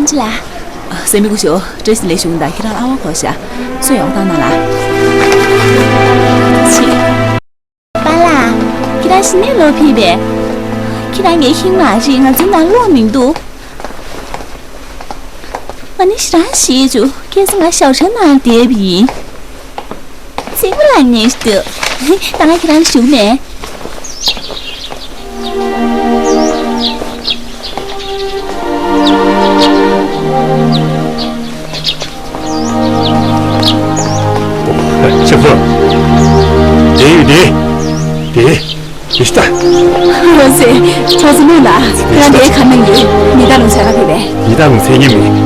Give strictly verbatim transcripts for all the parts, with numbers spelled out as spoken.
ཅི་ལ། སེམས་མི་དགོས་ཤོག་བཀྲ་ཤིས་བདེ་ལེགས་ཞུ་གི་ཡིན་ད། ཁྱེད་རང་ཨ་བ་གོ་ཤག་སུ་ཡོང་བཏང་ན་ལ། ཆི། པཱ་ལགས། ཁྱེད་རང་གཞི་ནས་ལོག་ཕེབས་པས། ཁྱེད་རང་ངའི་ཤིང་མ་རེད། ང་ཚོའི་ནང་ལོག་མི་འདུག་ང་ནི་ཞེ་དྲག་ཞེད་བྱུང་། ཁ་སང་ང་ཞའོ་ཧྲན་ནང་བསྡད་པ་ཡིན། ཚིག་པ་ལ་ཉེ་ཞིག་འདུག་ད་ང་ཁྱེད་རང་ཞུ་མེད། ཆེ་ཕོ། དེ་ཡོད་དེ། དེ། དེ་ལྟ། ལོ་སེ། ཁྱོད་ཚོ་ལུས་ལ། ཁྱེད་རང་དེའི་ཁ་ནང་གི་ཉི་ཟླ་ལུང་ཚན་ལ་ཕེབས་པས། ཉི་ཟླ་ལུང་ཚན་ཉིན་མིན།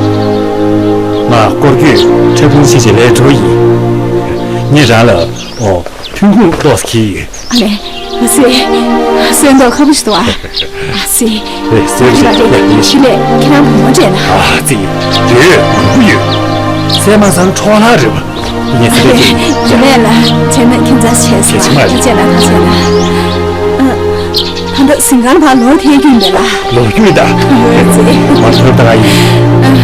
ང་སྐོར་སྐྱོད་ཁྲབ་ཕུང་ཤེས་བྱེད་ལས་གྲོལ་ཡིན། ངས་རང་ལ་ཨོ་ཐོན་ཁུངས་ཏོག་ཙམ་ཁྱེར་ཡོད། ཨ་ལེ། ལོ་སེ། གསོན་མདོག་ཁ་པོ་ཞིག་འདུག་ཨ། ཨ་སེ། རེད་ཟེར་རེད་རེད་རེད། ཡིན་ཞི་ལས་ཁྱེད་རང་བུ་མོ་འདྲས་ན། ཨ་ཙི། ཡོད་མང་པོ་ཡོད། སེ་མ་སང་འཕྲོག་ལྷག་རེད་པ། ངས་ཟེར་རེད་ཟེར། རེད་ལ་བྱས་ན་ཁྱེད་ཚ་བྱས་ཟེར། ཁྱེད་ཚ་བྱས་ན་ད་བྱས་ན། ཨ། ད་ལྟ་ཟིང་ཁང་ཕར་ལོག་ཐལ་རྒྱུ་ཡིན་པས་ལ། ལོག་རྒྱུ་ཡིན་ད། ཡོད་ཙི། མ་ཐོབ་ད་ག་ཡིན། ཨ།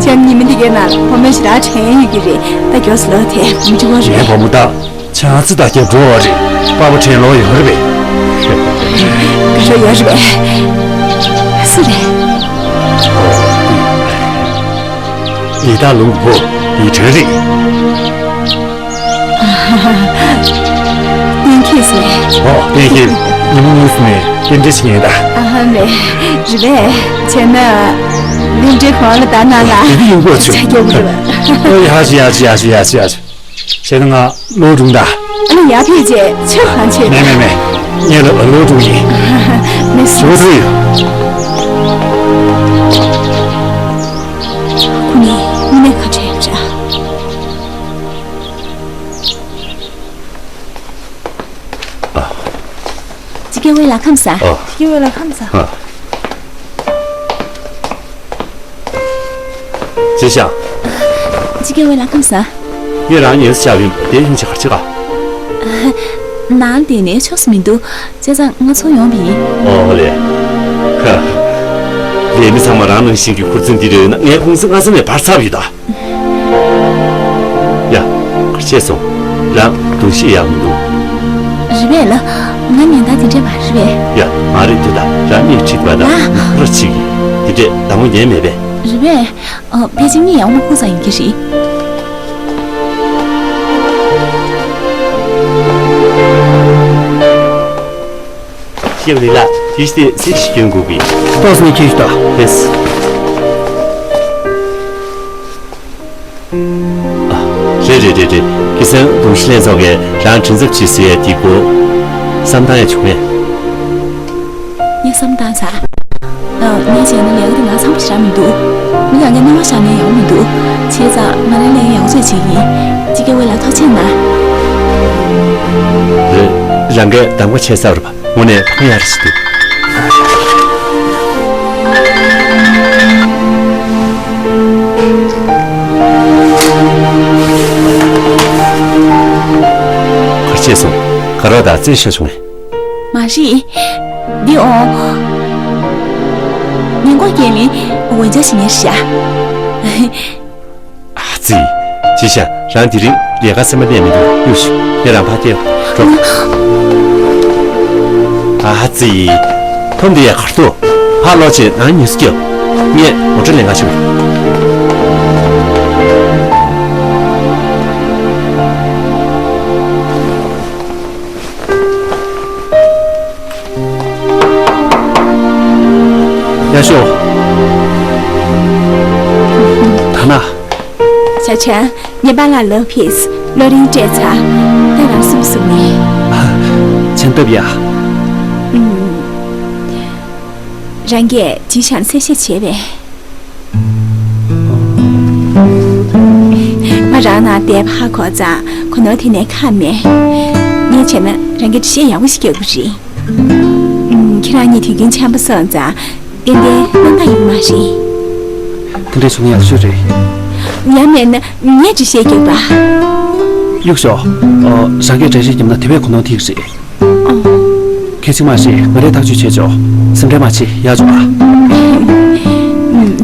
ཁྱེད་ཉི་མ་འདི་གའི་ནང་ལ་ཕོ་མོ་ཞེ་དྲག་དྲན་ཡོད་ཀྱི་རེད། ད་མགྱོགས་སུ་ལོག་ཐལ་མི་འགྲོ་བ་རེད། ངའི་བུ་མོ་ད། ཆང་ཙི་དང་རྒྱབ་འགྲོ་བ་རེད། པ་ཕ་ཁྲེན་ལོག་ཡོད་རེད་པས། ག་རེ་ཡོད་རེད་པས། སུ་རེད། ལི་ཏཱ་ལུང་གི་བུ་ལི་ཁྲེན་རེད། ཏན་ཁེ་སེ། ཨོ་ཏན་ཁེ། ཉི་མ་དངོས་སུ་ནས་རྟེན་འབྲེལ་ཞིག་ཡིན་ད། ཨ་ཧ་ལེ། རེད་པས། བྱས་ན། རྟེན་འབྲེལ་གོང་ལ་ད་ན་ལ། དེ་འདི་ཡོང་གོ་ཆུ། ཆ་རྒྱག་གི་རེད་པ། ཨོ་ཡ་ཞི་ཡ་ཞི་ཡ་ཞི་ཡ་ཞི་ཡ་ཞི། བྱས་ན་ང་ལོག་འགྲོ་ད། ཨ་ནི་ཡར་ཕེབས་རྗེས་ཆབ་གང་བྱེད། མེད་མེད་མེད། ངས་ལ་ལོག་འགྲོ་ཡིན། མི་སུ་སུ་ཡོད། ཁོ་ནི་མི་ནས་ཁ་བྲལ་འདྲ། ཅི་གེ་ཝེ་ལ་ཁམས་ས། ཨ། ཅི་གེ་ཝེ་ལ་ཁམས་ས། ཨ། ཅི་ཤག་ཅི་གེ་ཝེ་ལ་ཁམས་ས། ངས་རང་ཉལ་ས་བྱ་བའི་དེ་ཡིན་ཆེ་གར་ཆེ་ག་ནང་དེ་ནས་ཕྱོགས་སུ་མི་འདུག་བྱས་ཙང་ང་ཚོ་ཡོང་བ་ཡིན། ཨོ་ལེ། ཧ། ལས་མི་ཚང་མ་རང་ནང་བཞིན་གྱི་ཧུར་བརྩོན་འདི་རེད་ན་ངའི་ཀུང་སི་སྔ་ས་ནས་བར་ཚབ་ཡོད་ད། ཡ། གར་ཆས་སོང་། རང་གདུང་ཤེས་ཡག་མི་འདུག་རེད་པས་ལ། ང་ཉེན་བརྡ་དེ་འདྲས་མ་རེད་པས། ཡ། མ་རེད་དེ་ད་རང་གཉིད་ཁྲིད་པ་ན་ལ། ཁོ་ར་ཆིག་གི་དེ་འདྲས་ད་མོ་ཉན་མེད་པས། རེད་པས། ཨ། ཕལ་ཆེར་གཉིད་ཡག་མོ་ཁུག་ཙམ་ཡིན་གྱི་རེད། ཤེས་པ་ལི་ལ་དེ་ཞིག་སྟེ་སེ་ཞིག་སྐྱོན་དགོས་པས། ཏོག་ཙམ་ཁྱེར་ཤོག་ད། ལེས། རེད་རེད་རེད་རེད། ཁ་སང་གདུང་ཤེས་ལྷན་ཚོགས་ཀྱིས་རང་མགྲིན་ཚབ་བྱེད་ཟེར་ཡ་དེ་གོ། བསམ་བཏང་ཡ་བྱུང་ངས། ངས་བསམ་བཏང་ཚར། ཨ། ངས་བྱས་ན་ལས་ཀ་དེ་ང་ཚང་མ་ཞེ་དྲག་མི་འདུག་མི་གང་གའི་སྣང་བ་བཞག་ན་ཡག་མི་འདུག་བྱས་ཙང་ང་རང་ལས་ཀ་ཡག་པོ་བྱེད་ཀྱི་ཡིན། ཅི་གེ་ཝེ་ལ་ཐུགས་རྗེ་གནང་། རེད། རང་གིས་གདམ་ག་བྱས་ཚར་བ་རེད་པ། དངོས་གནས་ཕངས་ཡག་རེད་ཟེར་འདུག་གར་ཆས་སོང་། ག་རོགས་དང་རྩེད་ཤོག་བྱུང་ངས། མ་རེད། འདི་འོ། ཉིན་གུང་རྐྱེན་ལས་འོན་ཅག་ཞིག་ཉར་ཤག་ཨ་ཙི། ཅི་ཤག་རང་དེ་རིང་ལས་ཀ་སེམས་པ་གནས་མི་འདུག་གཡུག་ཤོག་ངས་རང་ཕར་སྟེར་འགྲོ། ཨ་ཙི། ཐོམ་དེ་ཡ་གར་ཐུག་ཕར་ལོག་བྱས་ནང་ཉུས་སུ་སྐྱོབ། ངས་ངོ་སྤྲོད་ལས་ཀ་བྱེད་པ། ཡ་ཤོ། ད་ན། ཤ་ཆ། ངའི་པཱ་ལགས་ལོག་ཕེབས། བློ་རིག་སྤྲད་ཚར། ད་རང་གསུམ་གསུམ་ནས། ཆན་ཏབ་ཡ། ཨུམ། རང་གིས་ཇི་ཤང་གསལ་བཤད་བྱས་པས། ང་རང་ནང་བསྡད་ཕར་འགོར་ཙང་གོ་ནོར་དེ་ནས་ཁག་མེད། ངས་བྱས་ན་རང་གི་འདྲི་བཤད་ཡག་པོ་ཞིག་རྒྱག་གི་རེད། ཨུམ། ཁྱེད་རང་གཉིས་དུས་རྒྱུན་འཆམ་པོ་སོང་ཙང་ཏན་ཏན་སྣང་དག་ཡོད་མ་རེད། དེ་འདྲ་བྱུང་ན་ཡག་ཤོས་རེད། ཡང་མེད་ན་ངས་འདྲི་བཤད་རྒྱག་པ། གཡུག་ཤོག་ཨོ། རང་གིས་འགྲེལ་བཤད་བརྒྱབ་ན་དེ་བས་གོ་ནོར་ཐིག་རེད། ཁྱེད་ཚིག་མ་བཤད། ང་རས་ཐག་གཅོད་བྱས་ཆོག་སེམས་ཁྲལ་མ་བྱེད། ཡག་འཇོག་ཨ། ཨུམ།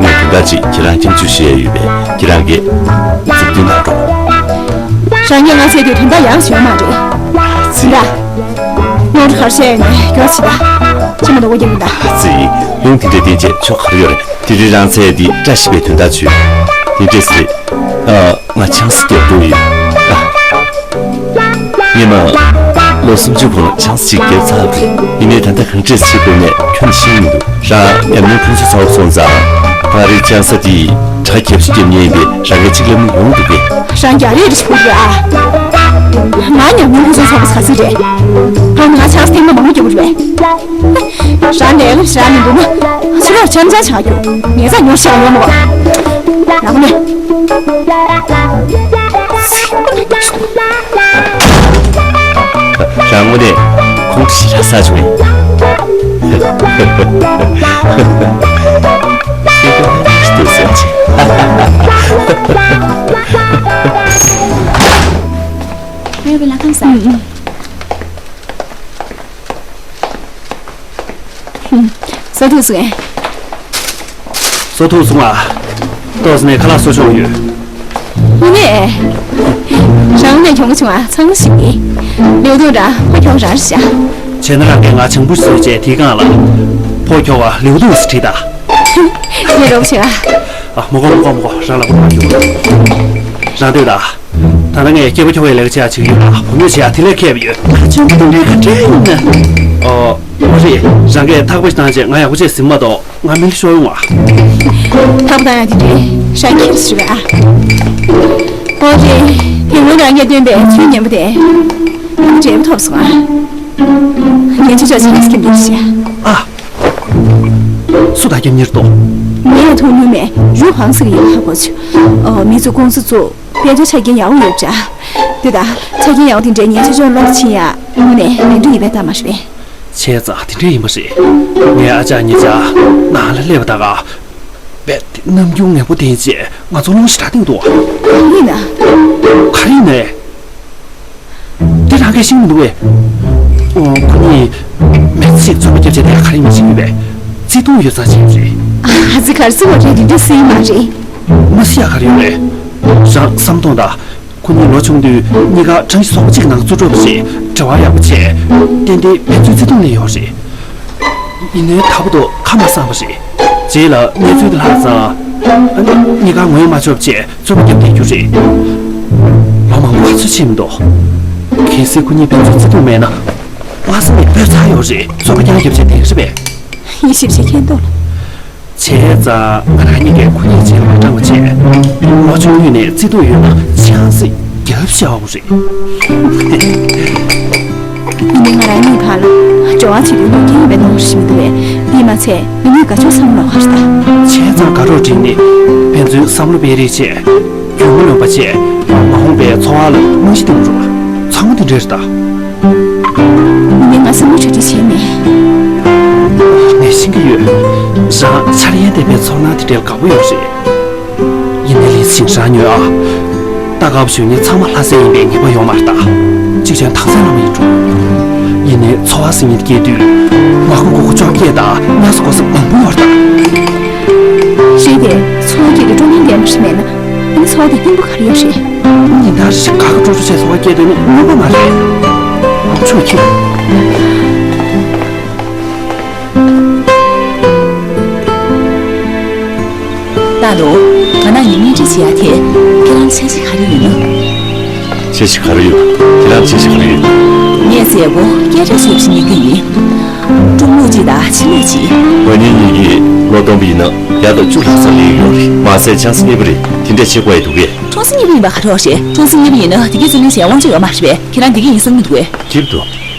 ངས་དོན་དག་ཅིག་ཁྱེད་རང་སྐྱབས་འཇུག་བཤད་ཡ་ཡོད་པས་ཁྱེད་རང་གིས་མཛུབ་སྟོན་གནང་རོགས། རང་ཉིད་ང་བསད་དུས་དོན་དག་ཡང་ཡོད་མ་རེད། ཙི། ད། ངོ་ག་རེ་བཤད་ཡོད་ནས་སྐྱོན་ཞིག་ད། ཅི་མ་འདུག་གོ་རྒྱབ་ཡིན་ད། ཙི། ལུང་དེ་འདྲ་བསྟན་བྱས་ཆོག་ག་རེ་ཡོད་རེད། དེ་རིང་རང་བསད་དེ་བཀྲ་ཤིས་པའི་དོན་དག་བྱོས། དེ་འདྲས་རེད། ཨ། ང་ཆང་ས་རྒྱག་འགྲོ་ཡིན། ཨ། ངས་མ། ལོ། སུམ་ཅུ་གོང་ལ་ཆང་ས་ཅིག་བརྒྱབ་ཚར་བ་རེད། ཡིན་ནའི་ད་ལྟ་གང་འདྲས་བྱེད་དགོས་མེད་ཁྱོན་ཤེས་ཀྱི་མི་འདུག་རང་ཉམས་མྱོང་ཕུན་སུམ་ཚོགས་སོང་ཙང་། ད་རེས་ཆང་ས་དེ་གྲ་རྒྱས་པོ་ཞིག་བརྒྱབ་མཁན་ཡིན་པས་རང་གིས་གཅིག་ལབ་ན་ཡོང་འདུག་གས། རང་རྒྱག་རེས་རེ་ཞིག་བུ་རེད་ཨ། ང་ཉམས་མྱོང་ཕུན་སུམ་ཚོགས་པ་ཟ་ཟི་རེད། ད་ང་ཆང་ས་ཐེངས་མ་མང་པོ་བརྒྱབ་པ་རེད། རང་ལས་ལ་ཞེ་དྲག་མི་འདུག་ན། ཕྱི་ལོགས་འཆམ་འཆམ་བྱ་རྒྱུ། ངེད་ཚང་ཉོ་ཤེས་ཡོང་མོ། ལག་ནས། རང་ངོ་ནས་ཁོང་ཁྲི་ཞེ་དྲག་ཟ་བྱུང་ངས། ཤེས་ཀྱང་ཤེས་ཏུ་ཟེར་ཅིག་ངའི་བུ་ལ་ཁམས་བཟང་། ཟ་ཐུབ་སོང་ངས། ཟ་ཐུབ་སོང་ཨ། ཏོག་ཙམ་ནས་ཁ་ལག་བཟོ་ཆོག་ཡོད། ཡིན་ནས། རང་ནས་གྱོང་བྱུང་ཨ་ཚང་ཞིག་ནི། ལེའུ་ཏུང་ར་ཕོ་ཁྱོག་ར་ར་ཤ། བྱས་ན་རང་གིས་ང་བྱང་བུ་བཟོས་བྱས་དེའི་སྒང་ལ། ཕོ་ཁྱོག་བ་ལེའུ་ཏུང་ཟེར་བྲིས་ད། ངས་རོགས་བྱེད་ཨ། ཨ་མོ་གོ་མོ་གོ་མོ་གོ་རང་ལ་མོ་གོ་རང་ལྟོས་ད། ད་ལྟ་ངས་སྐྱེས་པ་ཁྱོ་གའི་ལས་ཀ་བྱེད་ཡག་བྱེད་ཀྱི་ཡོད་ལ་བུ་མོས་བྱེད་ཡག་དེ་ལས་མཁས་པ་ཡོད། ང་ཆུང་དུས་འདྲའི་ག་འདྲ་ཡིན་ན། ཨོ། མ་རེད། རང་གིས་ཐག་པ་ཞིག་བཏང་རྗེས་ང་ཡག་པོ་བྱས་ཟིན་མ་གཏོགས་ང་མི་ལ་ཤོར་ཡོང་ཨ། ཐག་པ་བཏང་ཡག་དེ་འདྲའི་ཧྲ་ཁྱེར་ཞུ་བས་ཨ། ཨོ་རེད། དེ་སྔོན་རང་གིས་སྟོན་པའི་ཆོས་ཉན་པ་དེ། འབྲས་བུ་ཐོབ་སོང་ཨ། ངས་ཆུ་ཆོག་ཆེན་སྐྱིད་འདུག་ཤ། ཨ། སུ་དང་རྒྱབ་གཉེར་གཏོང་། ངས་ཐུག་མྱོང་མེད་རུ་ཧང་སི་གི་ཡིན་ཧ་གོ་ཆུ། ཨོ་མི་ཚོ་ཀུང་སི་ཚོ། དཔལ་འབྱོར་ཆ་རྐྱེན་ཡག་པོ་ཡོད་པ་འདྲ། དེ་དང་ཆ་རྐྱེན་ཡག་པོ་དེ་འདྲའི་ཉེན་ཆེ་ཆོག་ལོག་ཕྱིན་ཡ་དངོས་གནས་ནོར་འཁྲུལ་ཡིན་པའི་རྟགས་མ་རེད་པས། བྱས་ཙང་དེ་འདྲ་ཡིན་པ་རེད། ངའི་ཨ་ཅག་ཉེ་ཆར་ནང་ལ་སླེབས་པ་ད་ག་བས་དེ་ནམ་རྒྱུན་ངན་པོ་བསྟན་རྗེས་ང་ཚོ་རླུང་ཞེ་དྲག་བསྟན་འདུག་ག་རེ་ཡིན་ན། ག་རེ་ཡིན་ནའི། འདི་རང་གིས་ཤེས་ཀྱི་མི་འདུག་གས། ཨོ་ཁོ་གཉིས་མི་ཚེ་གཅིག་རྩོད་པ་རྒྱབ་བྱས་དེ་ག་རེ་ཡིན་ཤེས་ཀྱི་མེད་པས། བརྩེ་དུང་ཡོད་ཙང་བྱས་རེད། ཨ་ཙི་གར་སི་བ་རེད་དེ་འདྲ་སེ་ཡིན་མ་རེད། མ་སི་ཡ་ག་རེ་ཡོད་རེད། རང་བསམ་གཏོང་དང་། ཁོ་གཉིས་ལོ་ཆུང་དུས་གཉིས་ཀ་གྲངས་གཞི་ཚོགས་པ་གཅིག་ནང་བཙུགས་འགྲོ་བ་རེད། འབྲེལ་བ་ཡག་པོ་བྱས། ཏན་ཏན་ཕན་ཚུན་བརྩེ་དུང་ལས་ཡོད་རེད། ཡིན་ནའི་ད་བར་དུ་ཁ་མ་གསང་བ་རེད། རྗེས་ལ་གནས་ཚུལ་དེ་ལྷག་ཙང་། གཉིས་ཀ་ངོ་ཡོང་མ་ཆོག་བྱས་རྩོད་པ་བརྒྱབ་བསྡད་རྒྱུ་རེད། ལོ་མང་པོ་ག་ཚོད་ཕྱིན་མི་འདུག་གལ་སྲིད་ཁོ་གཉིས་ཕན་ཚུན་བརྩེ་དུང་མེད་ན། སྔ་ས་ནས་སྤོས་ཚར་ཡོད་རེད། རྩོད་པ་རྐྱང་རྒྱབ་བྱས་བསྡད་ཀྱི་རེད་པས། ཡིད་ཞིབ་བྱེད་མཁན་འདུག་ལ། བྱས་ཙང་ང་རང་གཉིས་ཀས་ཁོ་གཉིས་རྗེས་ལ་མ་འབྲང་བ་བྱས། ལོ་ཆུང་དུས་ནས་བརྩེ་དུང་ཡོད་ན་ཆང་སྲིད་རྒྱབ་ཤ་བ་རེད། ཡིན་ནའི་ང་རང་གཉིས་བར་ལ་སྦྱོར་བ་བྱེད་དུས་ལུགས་མཁན་ཡིན་པའི་རྣམ་པ་ཞིག་མི་འདུག་པས། དེས་མ་ཚད་ང་གཉིས་དགའ་ཕྱོགས་བསམ་བློ་ཁ་ཤས་དང་། བྱས་ཙང་དགའ་རོགས་བསྒྲིགས་ནས་ཕན་ཚུན་བསམ་བློ་སྤེལ་རེས་བྱས། རྒྱུས་མ་ལོན་པ་བྱས། མ་འོངས་པའི་འཚོ་བ་ལ་རྨང་གཞི་བཏིང་རོགས། ཚང་མ་དེ་འདྲས་རེད་ད། ཡིན་ནའི་ང་བསམ་བློ་གྲ་སྒྲིག་བྱས་མེད། ངས་ཤེས་ཀྱི་ཡོད། རང་འཆར་ཡན་ལྡན་པའི་ཚོར་སྣང་དེ་འདྲའི་དགའ་པོ་ཡོད་རེད། ཡིན་ནའི་ལི་ཚིང་རང་ཉོན་ཨ། ད་དགའ་པོ་ཞུ་མཁན་ཚང་མ་ལྷ་སའི་ཡིན་པའི་ངེས་པ་ཡོད་མ་རེད་ད། གཅིག་བྱས་ན་ཐང་སའི་ལྷ་མོ་ཡིན་འགྲོ། ཡིན་ནའི་འཚོ་བ་ཟེར་མཁན་དེ་སྐྱེལ་དུས། མ་ཁུ་མགོ་ཁུ་བཅོ་བརྒྱད་དང་ཉ་ས་གོ་ས་མང་པོ་ཡོད་རེད་ད། རེད་དེ། འཚོ་བ་སྐྱེལ་དུས་སྤྲོ་སྣང་ལྡན་པ་ཞིག་མེད་ན། ཨ་ནི་འཚོ་བ་དེ་སྙིང་པོ་ག་རེ་ཡོད་རེད། ཉིན་ལྟར་ཞིག་ག་ག་འགྲོ་འགྲོ་བྱས་འཚོ་བ་སྐྱེལ་དུས་ནི་དངོས་པོ་མ་རེད། ང་ཆོས་ཁྱེད། ད་ལོ། ང་ནང་ཡིན་གཉེན་སྒྲིག་བྱེད་ཡ་དེ། ཁྱེད་རང་འཆར་གཞི་ག་རེ་ཡོད་ན། འཆར་གཞི་ག་རེ་ཡོད། ཁྱེད་རང་འཆར་གཞི་ག་རེ་ཡོད། ངས་མཛད་སྒོ་སྐད་གྲགས་ཆེ་བ་ཞིག་གཉེར་གྱི་ཡིན། ཀྲུང་ལུགས་གཅིག་དང་ཕྱི་ལུགས་གཅིག་ང་གཉིས་གཉིས་ཀྱིས་སློབ་སྟོན་པ་ཡིན་ན་བརྒྱ་དང་བཅུ་ལྷག་ཙམ་ལེན་ཡོད་རེད། མ་ཟད་ཆང་ས་གཉིས་པ་རེད། དེ་འདྲས་བྱེད་དགོས་ཡ་འདུག་གས། ཀྲུང་ས་གཉིས་པ་ཡིན་པ་ག་རེ་རེད། ཀྲུང་ས་གཉིས་པ་ཡིན་ན་དེ་གའི་རྩོད་ལེན་བྱེད་དབང་ཆ་ཡོད་མ་རེད་པས། ཁྱེད་རང་དེ་གའི་ཡིན་བསམ་གྱི་འདུག་གས། ཁྱེད་དུ།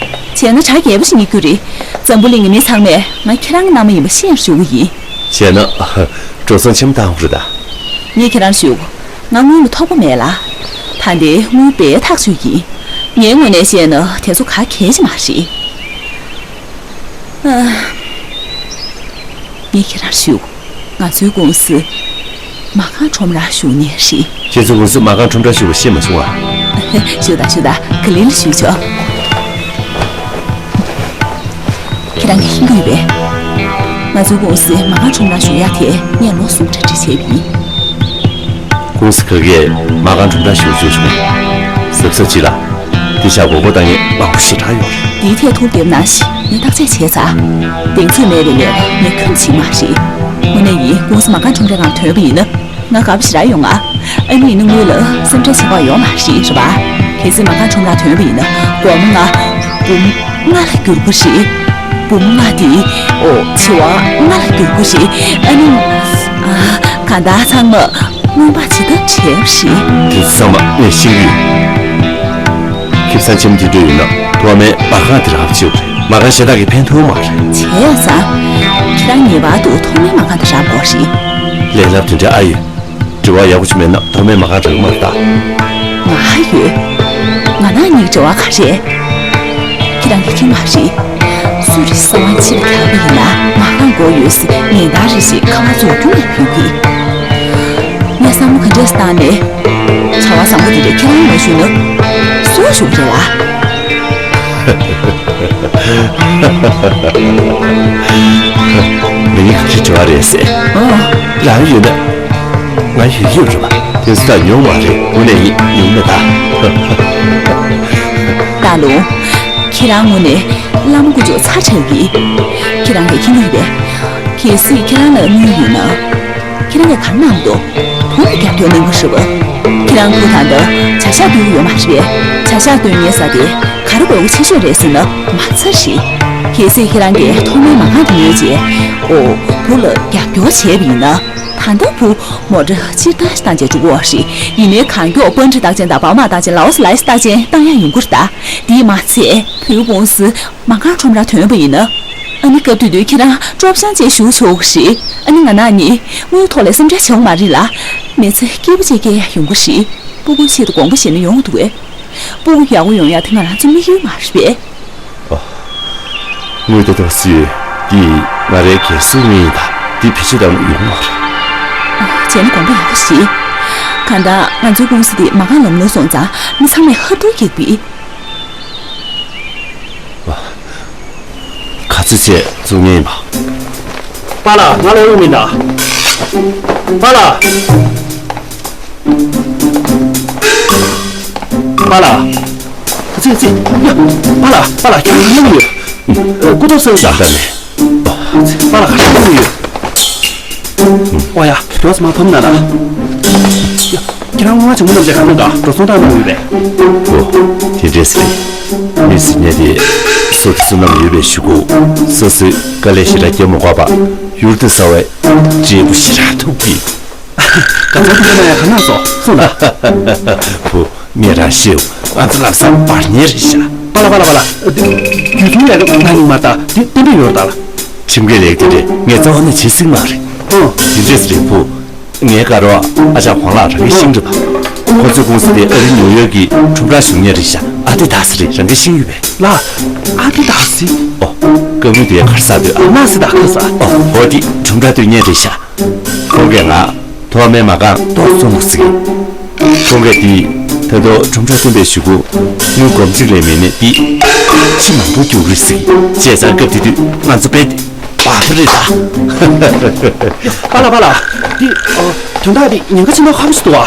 བྱས་ན་གྲ་རྒྱས་པོ་ཞིག་རྙེད་རྒྱུ་རེད། འཛམ་བུ་གླིང་གི་མི་ཚང་མས་ང་ཁྱེད་རང་གི་མནའ་མ་ཡིན་པ་ཤེས་ཡོང་ཞུ་གི་ཡིན། བྱས་ན། འགྲོ་སོང་ཆེན་པོ་བཏང་དགོས་རེད་ད། ངས་ཁྱེད་རང་ཞུ། ང་དངུལ་ལ་ཐོགས་པ་མེད་ལ། ད་ལྟའི་དངུལ་སྦས་ཐག་ཆོད་ཡིན། ངའི་ངོས་ནས་བཤད་ན་དེ་ཚོ་ག་གལ་ཆེ་མ་རེད། ཨ། ངས་ཁྱེད་རང་ཞུ། ང་ཚོའི་ཀུང་སི་མ་རྐང་ཁྲོམ་ར་ཞུགས་ནི་རེད། ཁྱེད་ཚོའི་ཀུང་སི་མ་རྐང་ཁྲོམ་ར་ཞུགས་པ་ཤེས་མ་བྱུང་ཨ། ཞུ་དང་ཞུ་དང་ག་ལེར་ཞུ་ཆོག་ཁྱེད་རང་གིས་ཤེས་ཀྱི་ཡོད་པས། ང་ཚོའི་ཀུང་སི་མ་རྐང་ཁྲོམ་ར་ཞུགས་ཡག་དེ་ངས་ལོ་གསུམ་གྲ་སྒྲིག་བྱས་པ་ཡིན། ཀུང་སི་ཁ་གས་མ་རྐང་ཁྲོམ་ར་ཞུགས་བཅུག་བྱུང་། གཟབ་གཟབ་བྱེད་ལ། དེ་བཞག་མགོ་སྐོར་བཏང་མཁན་མང་པོ་ཞེ་དྲག་ཡོད་རེད། འདིའི་ཐད་ཐུགས་འདེབས་གནང་ཞིག་ངས་བརྟག་དཔྱད་བྱས་ཚར། གདེང་ཚོད་མེད་པའི་ལས་ཀ་ངས་ཁྱོན་བྱེད་མ་རེད། དངོས་གནས་ཡིན་ཀུང་སི་མ་རྐང་ཁྲོམ་རའི་སྒང་ཐོན་པ་ཡིན་ན། ང་དགའ་པོ་ཞེ་དྲག་ཡོང་ང་། ཨ་ནི་ཡིན་ན་དངུལ་ལ་སེམས་ཁྲལ་བྱེད་དགོས་ཡོད་མ་རེད་རེད་པ། གལ་སྲིད་མ་རྐང་ཁྲོམ་ར་ཐོན་པ་ཡིན་ན་སྒོར་མོ་ལྔ། འབུམ་ལྔ་ལ་བསྒྱུར་དགོས་རེད། འབུམ་ལྔ་དེ། ཨོ། བྱེ་བ་ལྔ་ལ་བསྒྱུར་དགོས་རེད། ཨ་ནི། ཨ། གང་ལྟར་ཚང་མ་སྔོན་དཔག་བྱེད་ཐབས་བྲལ་བ་རེད། དེ་ཚོ་ཚང་མ་ངས་ཤེས་ཀྱི་ཡོད། ཁེ་བཟང་ཆེན་པོ་དེ་འདྲ་ཡོད་ན་ཐོག་མའི་མ་རྐང་དེ་རག་བྱེད་དགོས་རེད། མ་རྐང་གཞན་དག་གིས་ཕན་ཐོགས་མ་རེད། བྱས་ཙང་། ཁྱེད་རང་ངེས་པར་དུ་ཐོག་མའི་མ་རྐང་དེ་རག་དགོས་རེད། ལས་སླ་པོ་དེ་འདྲ་ཨ་ཡོད། དྲི་བ་ཡག་པོ་ཞིག་མེད་ན་ཐོག་མའི་མ་རྐང་རག་གི་མ་རེད་ད། ང་ཡོད། ང་ན་ནིང་དྲི་བ་ག་རེ། ཁྱེད་རང་གིས་ཁྱེད་མ་རེད། སུ་རེད་གསང་བ་ཕྱི་ལ་གྱར་བ་ཡིན་ན་མ་རྐང་དགོས་ཡོད་ཟེར་ཉེན་བརྡ་རེ་ཞིག་ཁ་པར་རྫོགས་རྒྱུ་ནས་ཕུལ་གི། ངས་བསམ་བློ་ག་འདྲས་བཏང་ནས། བྱ་བ་བཟང་པོ་འདི་འདྲ་ཁྱེད་རང་མ་ཞུས་ན་སུས་ཞུ་གི་རེད་ལ། མི་ཡིན་ག་ཁྱི་བྲོ་བ་རེད་ཟེར། ཨོ། རང་ཡོད་ན། ང་ཡོད་ཡོད་རེད་པ། དེ་ཚོ་ད་ཉུང་མ་རེད། དངོས་གནས་ཡིན་ཉུང་མེད་ད། ད་ལོ། ཁྱེད་རང་དངོས་གནས་བླ་མ་དཀོན་མཆོག་ཚ་དྲགས་ཀྱི། ཁྱེད་རང་གིས་ཁྱི་ངུས་པས། གལ་སྲིད་ཁྱེད་རང་ལ་དངུལ་ཡོད་ན། ཁྱེད་རང་གིས་ག་རེ་གནང་འདུག་བུ་ལ་རྒྱབ་སྐྱོར་གནང་གི་རེད་པ། ཁྱེད་རང་བུ་ད་ལྟ་བྱ་གཞག་སྟོན་གྱི་ཡོད་མ་རེད་པས། བྱ་གཞག་སྟོན་མཁན་ཟེར་དེ་ག་རེ་དགོས་མཁོ་ཆེ་ཤོས་རེད་ཟེར་ན་མ་རྩ་རེད། གལ་སྲིད་ཁྱེད་རང་གིས་ཐོག་མའི་མ་རྐང་དེ་ཉོས་རྗེས། ཨོ། བུ་ལ་རྒྱབ་སྐྱོར་བྱས་པ་ཡིན་ན། ད་ལྟ་བུ་མོ་ཊ་སྤྱིར་བཏང་ཞིག་བཏང་བྱས་འགྲོ་གི་ཡོད་རེད། ཡིན་ནའི་གང་མགྱོགས་པཎ་ཌི་རྟགས་ཅན་དང་བར་མ་རྟགས་ཅན་ལའོ་སི་ལའི་སི་རྟགས་ཅན་བཏང་ཡག་ཡོང་གི་རེད་ད། དེས་མ་ཚད་བུའི་ཀུང་སི་མ་རྐང་ཁྲོམ་ར་ཐོན་པ་ཡིན་ན། ཨ་ནི་སྐབས་དེ་དུས་ཁྱེད་རང་ཀྲོབ་ཤང་ཅིག་ཞུགས་ཆོག་གི་རེད། ཨ་ནི་ང་ན་ནི་དངུལ་ཐོག་ལ་སེམས་ཁྲལ་བྱེད་དགོས་མ་རེད་ལ། མི་ཚེ་སྐྱིད་པོ་ཅིག་སྐྱེལ་ཡག་ཡོང་གི་རེད། སྤུ་གུ་ཆེད་དུ་དགོངས་པ་བཞེས་ན་ཡོང་འདུག་གས། སྤུ་གུ་ཡག་པོ་ཡོང་ཡག་དེ་ང་རང་ཚོའི་དམིགས་ཡུལ་མ་རེད་པས། ཨོ། དངུལ་དེ་ཏོག་ཙམ་ཡོད། འདི་ང་རའི་རྒན་གསོའི་དངུལ་ཡིན་ད། འདི་བེད་སྤྱོད་བཏང་ན་ཡོང་མ་རེད། ཨོ། བྱས་ན་དགོངས་པ་ཡག་པོ་ཞིག་གང་ལྟར་ང་ཚོའི་ཀུང་སི་འདི་མ་རྐང་ལམ་ལྷོང་སོང་ཙང་མི་ཚང་མས་ཧ་ཐུར་གྱིས་བི། ག་ཚོད་བྱས་བཙུགས་མཁན་ཡིན་པ། པཱ་ལགས། ང་ལོག་ཡོང་མིན་ད། པཱ་ལགས། པཱ་ལགས། ཙི་ཙི། ཡ། པཱ་ལགས། པཱ་ལགས། ཁྱོད་ལ་གནང་ཡོད། ཨ། སྐུ་ཐོག་སེང་ད་ལྟ་ནས། པཱ་ལགས། ག་རེ་གནང་ཡོད། ཨོ་ཡ། དུས་ཚོད་མ་ཕམ་ན་ན། ཡ། ཁྱེད་རང་སྔོན་མ་བྱང་མོ་རྣམས་ཀྱིས་གང་གནང་ག་འགྲོ་སོང་རྟགས་གནང་ཡོད་པས། ཨོ། དེ་འདྲས་རེད། མི་ཟེར་མཁན་དེ་སོ་སོ་བསོད་ནམས་ཡོད་པའི་གཞུག་གུ་སོ་སོའི་དཀའ་ལས་ཞེ་དྲག་བརྒྱབ་མ་དགོས་པར་ཡུལ་དུ་ས་བའི་འབྲས་བུ་ཞེ་དྲག་ཐོབ་ཀྱི། དགའ་ཚོར་དེ་འདྲ་གནང་ཡ་ག་གནང་སོང་གསུངས་ན། བུ། ངས་རང་ཤེས། ང་ཚོ་ལམ་སང་བར་ཉལ་རེད་ཤག་པཱ་ལགས། པཱ་ལགས། པཱ་ལགས། འདི་རྒྱུན་སྲུང་ལས་ཀ་གནང་ཡིན་མ་རེད་ད། འདི་གཏན་འབེབས་ཡོད་རེད་ད། ཁྲིམས་འགལ་ལས་ཀ་དེ་འདྲས་ངས་རྩ་བ་ནས་བྱེད་སྲིད་མ་རེད། ཨོ། དེ་འདྲས་རེད་བུ། ངའི་དགའ་རོགས་ཨ་ཅག་ཝང་ལགས་རང་གིས་ཤེས་རེད་པ། ཁོ་ཚོའི་ཀུང་སི་དེ་ཨ་རི་ནིའུ་ཡོག་གི་ཁྲོམ་རར་ཞུགས་མཁན་རེད་ཤག་ཨ་ཏི་དཱ་སི་རེད། རང་གིས་ཤེས་ཡོད་པས། ལགས། ཨ་ཏི་དཱ་སི། ཨོ། ཀ་བུ་དེ་གར་ས་དུས་ཨ། ན་སི་ད་ཁ་ས། ཨོ། ཨོ་དེ་ཁྲོམ་ར་སྟོན་མཁན་རེད་ཤག་ཁོང་གིས་ང་ཐོག་མའི་མ་རྐང་ཏོག་ཙམ་ཟིག་ཁོང་གིས་དེ་ད་དུང་ཁྲོམ་ར་སྟོན་པའི་གཞུག་གུ་དངུལ་སྒོར་མོ་གཅིག་ལས་མེད་ནས་དེ་ཕྱི་མང་པོ་རྒྱུག་རེད་ཟིག་བྱས་ཙང་སྐབས་དེ་དུས་ང་ཚོ་དཔེ་བག་ཁ་རེད་ད། པཱ་ལགས། པཱ་ལགས། འདི། ཨོ། དོན་དག་འདི་ཉེན་ཁ་ཆེ་མདོག་ཁ་པོ་ཞིག་འདུག་ཨ།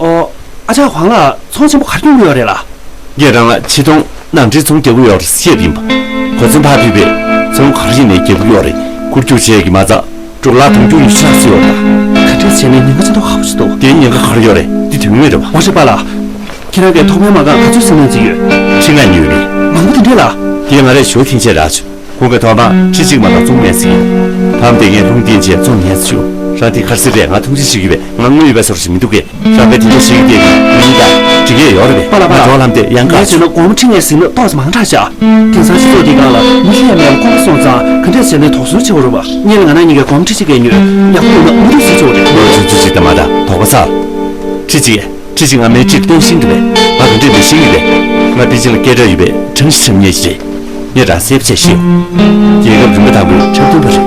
ཨོ། ཨ་ཅག་ཝང་ལགས་ཚོང་ཆེན་པོ་ག་རེ་སྐྱོང་གི་ཡོད་རེད་ལགས། ངས་རང་ལ་ཕྱི་གཏོང་ནང་འདྲེན་ཚོང་རྒྱག་གི་ཡོད་རེད་བཤད་པ་ཡིན་པ། གོ་མཚོན་ཕར་ཕུད་པས་ཚོང་ག་རེ་ཡིན་ནའི་རྒྱག་གི་ཡོད་རེད། འཁོར་རྒྱུག་བྱས་ཀྱི་མ་རྩ་འབྲོག་ལྷག་དུང་རྒྱུག་ཉི་ཤུ་ལྷག་ཙམ་ཡོད་རེད་ད། ག་འདྲས་བྱས་ནས་ཉེན་ཁ་ཆེ་མདོག་ཁ་པོ་ཞིག་འདུག་དེའི་ཉེན་ཁ་ག་རེ་ཡོད་རེད། འདི་དོན་དངོས་རེད་པ། འོ་རེད་པཱ་ལགས། ཁྱེད་རང་གིས་ཐོག་མའི་མ་རྐང་ག་ཚོད་ཟིན་ལོན་རྩིས་ཡོད། ཁྲི་ལྔ་ཉོས་རེད། མང་པོ་དེ་འདྲས་ལགས། དེ་ང་རས་ཞོ་ཁྱིན་ཆད་རག་བྱུང་། ཁོང་གིས་ཐོག་མར་ཁྲི་གཅིག་མ་གཏོགས་བཙོང་མེད་ཟེར། ཕམ་དེ་ངས་ལྷུང་བསྟན་བྱས་བཙོང་མེད་ཟེར་ཞུ། རང་དེ་ག་རེ་ཟེར་རེད། ང་ཐུགས་རྗེ་ཆེ་གི་བས། ང་དངུལ་ཡོད་པའི་བཟོ་འདྲ་ཞིག་མི་འདུག་གས། རང་གིས་དེ་འདྲ་བཤད་ཀྱི་བསྡད་ཀྱི་མིན་ད། འགྲིག་གི་ཡོད་རེད་པས། པཱ་ལགས། པཱ་ལགས། ཇོ་ལམ་དེ་ཡང་ངས་བྱས་ན་སྒོར་མོ་ཁྲི་ལྔ་ཟིན་ན་ཏོག་ཙམ་མང་དྲགས་ཤག་དེང་སང་སྤྱི་ཚོགས་འདིའི་སྒང་ལ་མི་ལྷད་མེད་པ་དཀོན་པོ་སོང་ཙང་ག་འདྲས་བྱས་ནས་དོགས་ཟོན་བྱེད་དགོས་རེད་པ། སྔོན་ལ་ང་རང་གཉིས་ཀས་སྒོར་མོ་ཁྲི་གཅིག་གས་ཉོས། ཡག་པོ་ཡོད་ན་དངུལ་རེ་ཟིན་ཆོག་རེད། ལོ་ཆུང་ཆུང་ཞིག་དང་མ་འདྲ་དོགས་པ་ཚ། ཁྲི་གཅིག་ཁྲི་གཅིག་ང་མི་གཅིག་སྟོན་ཤེས་ཀྱི་རེད། ང་ག་འདྲས་མི་ཤེས་ཀྱི་རེད། ང་པེ་ཅིང་ལ་སྐད་གྲགས་ཡོད་པའི་ཁྲང་ཤི་ཁྲིམས་ཉེས་ཤིག་རེད། ངས་རང་གསལ་པོ་བྱས་ཤེས། རྒྱལ་ཁབ་རིམ་པ་དང་པོའི་འཁྲབ་སྟོན་པ་རེད།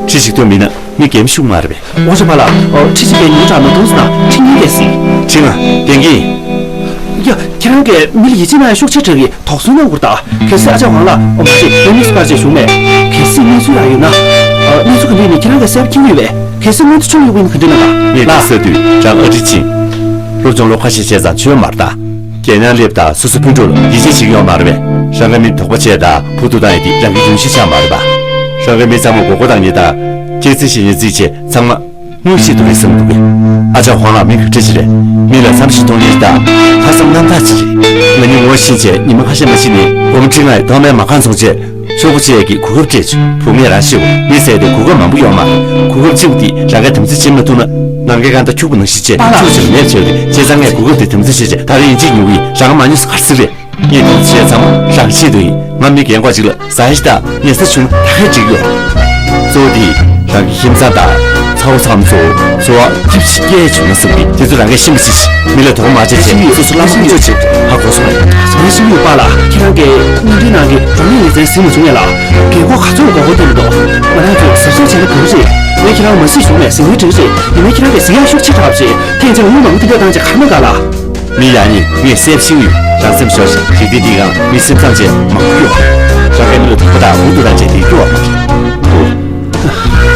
ཁྲི་གཅིག་སྟོན་མིན་ན་མི་རྒན་ཤོས་མ་རེད་པས། འོ་རེད་པཱ་ལགས། ཨོ། ཁྲི་གཅིག་པའི་ཉུང་དྲགས་མ་གཏོང་ཟེར་ན་ཁྲི་གཉིས་ཀས་ཟིན། ཁྲི་ལྔ་ལྡན་གྱི་ཡིན། ཡ། ཁྱེད་རང་གིས་མི་ལ་ཡིད་ཆེས་གནང་ཡ་ཤུགས་ཆེ་དྲགས་ཀྱི། དོགས་ཟོན་གནང་དགོས་རེད་ད། གལ་སྲིད་ཨ་ཅག་ཝང་ལགས། ཨོ་མ་རེད། ལྡེ་མིག་སི་པར་ཅན་བྱུང་མེད། གལ་སྲིད་གནས་ཚུལ་རག་ཡོད་ན། ཨ། གནས་ཚུལ་ག་འདྲ་ཡིན་མིན་ཁྱེད་རང་གིས་གསལ་པོ་མཁྱེན་གྱི་ཡོད་པས། གལ་སྲིད་སྔོན་དུ་ཆུ་ལ་གཡུག་པ་ཡིན་ན་ག་འདྲ་གནང་ག་ལགས། མི་ལ་ས་དུས་རང་ཨ་ཁྲི་ཕྱིན། སློབ་སྦྱོང་ལོ་ཁ་ཤས་བྱས་ཙང་ཆོས་མ་རེད་ད། རྒྱལ་ནང་སླེབས་དང་སོ་སོའི་སྤུན་གྲོགས་ལ་ཡིད་ཆེས་བྱེད་ཀྱི་ཡོད་མ་རེད་པས། རང་གི་མི་དོགས་པ་བྱས་དང་ཕུ་ཐུག་བཏང་ཡ་དེ་རང་གི་ཡོན་ཤེས་ཆགས་མ་རེད་པ། རང་གི་མི་ཚང་མ་མགོ་སྐོར་བཏང་མཁན་དང་སྐྱག་རྫུན་བཤད་མཁན་བརྩིས་བྱས་ཚང་མ་དངོས་གཞི་དུ་རེད་བསམ་འདུག་གས། ཨ་ཅག་ཧོང་ལགས་མི་ག་འདྲ་ཞིག་རེད། མི་ལ་བསམ་ཤེས་གཏོང་ཡས་དང་ལྷག་བསམ་རྣམ་ ཨ་ཙི་རེད། ང་གཉིས་ངོ་ཤེས་བྱས་ཉི་མ་ཁ་ཤས་མ་ཕྱིན་ནས་སྒོར་མོ་ཁྲི་ལྔ་ཡི་ཐོག་མའི་མ་རྐང་བཙོང་བྱས། ཤོག་བུ་ཆེ་གི་གོ་སྐབས་སྤྲད་བྱུང་། བུ་ངས་རང་ཤེས། མི་ཟེར་དེ་གོ་སྐབས་མང་པོ་ཡོད་མ་རེད། གོ་སྐབས་གཅིག་པུ་དེ་རང་གིས་དམ་འཛིན་བྱེད་མ་ཐུབ་ན། ནམ་མཁའི་ཁང་ད་ཁྱུག་པོ་ནང་བཞིན་བྱས། ཁྱུག་ཆེ་ལ་མེད་བྱས་ཏེ། བྱས་ཙང་ངས་གོ་སྐབས་དེ་དམ་འཛིན་བྱས་བྱས། ད་རེས་ཡིན་གཅིག་ཉོ་གི་ཡིན། རང་མ་ཉོས་ས་ག་རེ་ཟེར་རེད། ངས་དེ་བྱས་ཚང་མ་རང་ཤེས་དོན་ཡིན། ང་མི་རྒན་གོག་ཅིག་ལ་ཟ་ཡ་ཞིག་དང་ཉལ་ས་བྱུང་ན་ད་གས་འགྲིག་ཡོད། གཙོ་བོ་དེ་རང་གི་ཁྱིམ་ཚང་དང་ཚ་བོ་ཚ་མོ་ཚོ་འཚོ་བ་སྐྱིད་ཞིག་སྐྱེལ་བྱུང་ན་བསམ་གི། དེ་ཚོ་རང་གིས་ཤེས་མི་སྲིད་ཤིག་མི་ལ་དོགས་མ་བྱས་བྱས། སོ་སོ་བླ་སེང་ཚོ་བྱེད། ཧ་གོ་སོང་ངས། ང་ཤེས་ཡོད་པ་ལ། ཁྱེད་རང་གིས་དངུལ་འབྲེལ་ནང་གི་གྲོང་མི་ངེས་ཚན་ཟིན་མ་བྱུང་ངས་ལ། རྒན་གོག་ག་ཚོད་མགོ་སྐོར་སྟོན་འདུག་ང་རང་ཚོས་ཟབ་སྦྱོང་བྱས་ན་གང་རེད། ངས་ཁྱེད་རང་མ་གཟིགས་བྱུང་ནས་ཟིན་ངེས་དྲན་རེད། ཡིན་ན་ཁྱེད་རང་གིས་ཟིན་ཡག་ཤུགས་ཆེ་དྲགས་བྱས། ཐེངས་གཅིག་ལ་དངུལ་མང་པོ་འདི་འདྲ་བཏང་བྱས་ག་རེ་གནང་ག་ལ། མི་ཡག་ཉིད་ངས་གསལ་ཤེས་ཡོད། རང་སེམས་ཤོར་ཞིག་འཇིག་རྟེན་འདི་གང་མི་སེམས་ཙམ་བྱས་མང་པོ་ཡོད། རང་གའི་མི་ལ་དོགས་པ་དང་འུ་ཐུག་དང་བྱས་དེ་སྐྱོ་བ་མ་རེད།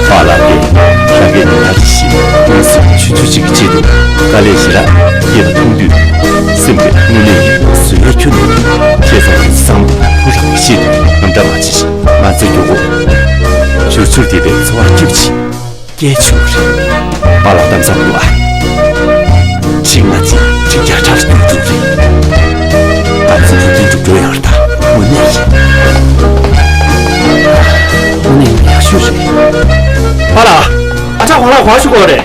པཱ་ལགས་ཀྱིས་རང་གའི་མི་ཐག་ཅིག་ཞིག་དངོས་སུ་ཆུང་ཆུང་ཅིག་གི་ཆེད་དུ་དཀའ་ལས་ཞེ་དྲག་སྐྱེས་པ་མཐོང་དུས། སེམས་པའི་དངོས་གནས་ཀྱི་བཟོད་པའི་ཁྱོན་ནས་བཤད་ཚར་དུས། ཚང་མ་བུ་རང་གི་ཆེད་དུ་དངངས་སྐྲག་མ་བྱེད་ཞིག་ང་ཚོའི་མགྱོགས་པོ་བྱུར་བྱུར་བསྡད་པའི་འཚོ་བ་སྐྱིད་པོ་ཞིག་སྐྱེལ་བྱུང་བ་རེད། པཱ་ལགས་གཏམ་བཟང་འདུག་ཨ། ཁྲི་ལྔ་ཅིག་ཁྲི་བརྒྱ་ཕྲག་ལ་འགྱུར་འགྲོ་རེད། ང་ཚོ་འགྲོ་དོན་འགྲུབ་འགྲོ་ཡག་རེད་ད། དངོས་གནས་རེད། དངོས་གནས་ཡག་ཤོས་རེད། པཱ་ལགས། ཨ་ཅག་ཁོང་ལ་གོ་བ་ཞུ་དགོས་རེད།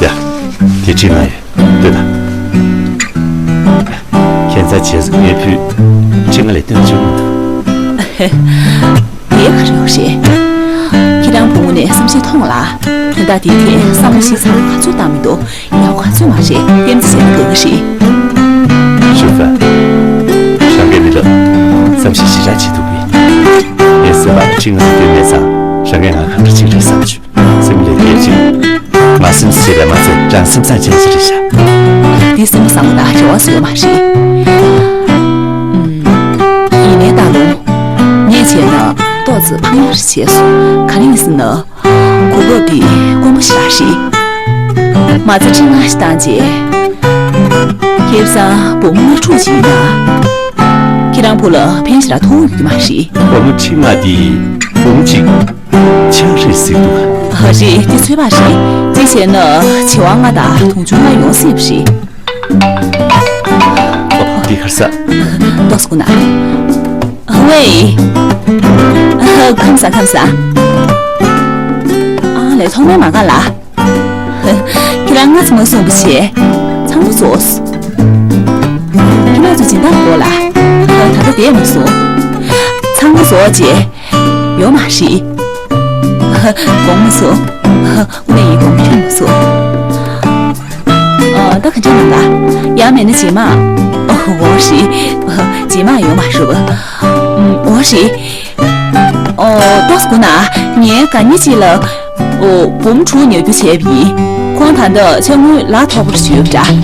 ཡ། དེ་ཁྲི་ལྔ་ཡོད། ལྟོས་དང་། ཁྱད་མཚར་བྱས་སོང་། ངས་ཕུལ་ཁྲི་ལྔ་ལས་བཏོན་བཅུག་མི་འདུག་དེ་ག་རེ་ཡོད་རེད། ཁྱེད་རང་བུ་མོ་ནས་བསམ་ཤེས་ཐོངས་ལ། དོན་དག་དེའི་ཐད་བསམ་བློ་ཞིབ་ཚགས་ག་ཚོད་བཏང་མི་འདུག་ཡག་ག་ཚོད་མ་རེད། ལྟེམ་རྩེ་བྱས་ན་དགའ་གི་རེད། ཞུ་ཧྥ། རང་གི་མི་ལ་བསམ་ཤེས་ཞེ་དྲག་བྱེད་ཐུབ་གི། ངས་སེམས་པ་ཁྲི་ལྔ་ལས་བཏོན་མེད་ཙང་། རང་གིས་ང་ག་འདྲ་ཅིག་རེད་བསམ་བྱུང་། སེམས་ལས་སྐྱེས་ཅིང་། ང་སེམས་བྱས་པས་མ་ཚད་རང་སེམས་བཟང་ཅན་ཞིག་རེད་ཤག་འདི་སེམས་པ་བཟང་པོ་དང་རེ་བ་བཟོ་ཡོད་མ་རེད། ཨུམ། ཡིན་ནའི་ད་རུང་། ངས་བྱས་ན་ཏོག་ཙམ་ཕངས་ཡག་རེ་བྱས་སོང་། ག་རེ་ཡིན་ཟེར་ན། གོ་སྐབས་འདི་དཀོན་པོ་ཞེ་དྲག་རེད། མ་རྩ་ཁྲི་ལྔ་ཞིག་བཏང་རྗེས། ཁེ་བཟང་སྒོར་མོ་ལྔ་དྲུག་ཅིག་ཡིན་ན། ཁྱེད་རང་བུ་ལ་ཕན་ཞེ་དྲག་ཐོགས་ཡོད་ཀྱི་མ་རེད། སྒོར་མོ་ཁྲི་ལྔ་འདི་སྒོར་མོ་གཅིག་ཆག་རེད་ཟེར་འདུག་ཨ་རེད། དེ་ཚོད་དཔག་རེད། དེ་བྱས་ན་བྱེ་བ་ལྔ་དང་དུང་ཕྱུར་ལྔ་ཡོང་སྲིད་པ་རེད། ཨོ། འདི་ག་རེ་ཟ། ཏོག་ཙམ་སྒུག་ན། ཝེ། ཨ། ཁམས་བཟང་། ཁམས་བཟང་། ཨ་ལས། ཐོག་མའི་མ་ག་ལ། ཁྱེད་རང་སྔ་ཙམ་མ་གསུངས་པ་བྱས། ཚང་མ་རྫོགས། ཁྱེད་རང་ཚོ་སྦྱིན་བདག་དགོས་ལ། ད་ལྟ་བསྡད་མ་སོང་། ཚང་མ་རྫོགས་རྗེས། ཡོད་མ་རེད། དགོངས་མ་ཚོམས། དངོས་གནས་ཡིན། དགོངས་ཁྱོད་མ་ཚོམས། ཨ། ད་ག་འདྲ་གནང་ག་ཡང་མེད་ན་རྗེས་མ། ཨོ། འོ་རེད། རྗེས་མ་ཡོད་མ་རེད་པ། ཨུམ། འོ་རེད། ཨོ། ཏོག་ཙམ་སྒུག་ན། ངའི་དགའ་ཉེ་ཅིག་ལ། ཨོ། འབུམ་དྲུག་ཉར་རྒྱུ་བྱས་པ་ཡིན། ཁོང་ད་ལྟ་ཕྱག་དངུལ་ལག་ཐོག་པར་ཞུས་པ་འདྲ།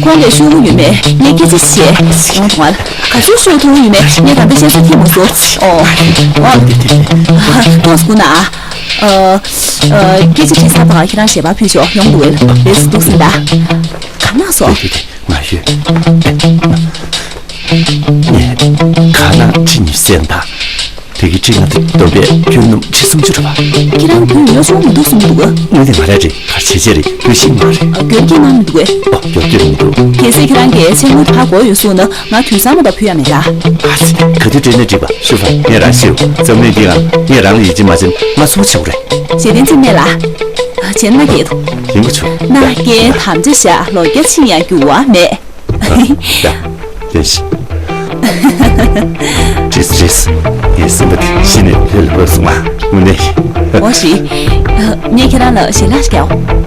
ཁོང་གིས་ཤོག་གུ་ཡོད་མེད་ངས་སྐད་ཆ་བཤད། ཁོང་ཐོག་མར་ག་ཚོད་ཤོག་ཐུབ་ཡོད་མེད་ངས་ད་ལྟ་བཤད་ས་ཐིག་མ་སོང་། ཨོ། ཨོ། ཏོག་ཙམ་སྒུག་ན། ཨ། ཨ། སྐད་ཆ་དྲི་ས་དང་ཁྱེད་རང་ཞལ་པར་ཕུལ་ཆོག་ཡོང་འདུག་ལེ། འདུག་སེ་ད། ག་ན་སོང་། ང་ཡོད། ངས་ཁ་ནང་ཁྲི་གཉིས་གསན་དང་། དེ་གི་ཁྲི་ལྔ་དེ་བསྡོམས་པས་ཁྱོན་བསྣམས་ཁྲི་སུམ་ཅུ་རེད་པ། ཁྱེད་རང་དུས་ཡོད་ཆུང་མི་འདུག་གསུངས་འདུག་དངུལ་དེ་ང་རང་རེད། ག་རེ་བྱས་བྱས་རེད། དུས་ཤིག་མ་རེད། སྐྱོར་སྐྱོར་གནང་མི་འདུག་གས། ཨོ། སྐྱོར་སྐྱོར་མི་འདུག་གལ་སྲིད་ཁྱེད་རང་གིས་ཕྱག་དངུལ་ཕར་དགོས་ཡོད་གསུངས་ན་ང་དུས་སང་མ་གཏོགས་ཕུལ་ཡ་མེད་ད། ཨ་ཙི། ག་དུས་སྤྲད་ན་འགྲིག་པ། ཤུ་ཧྥ། ངས་རང་ཤེས། འཛམ་གླིང་འདི་ཡང་ངས་རང་ལ་ཡིད་ཆེས་མ་བྱས་ན་ང་སུ་བྱེད་དགོས་རེད། རྗེས་དྲན་ཅིག་མེད་ལ། བྱས་ན་སྐད་དོ། ཡིན་པ་བྱུང་། ན་སྐད་དམ་བཅའ་བཞག་ལོ་བརྒྱ་ཕྱིན་ཡང་འགྱུར་བ་མེད། ཡ། ལེགས། ཇིས་ཇིས། ངའི་སེམས་པ་དེ་གཞི་ནས་ལྷོད་ལ་བབས་སོང་ང་། དངོས་གནས། འོ་ཞིག་ངས་ཁྱེད་རང་ལ་ཞལ་ལག་ཞིག་རྒྱག་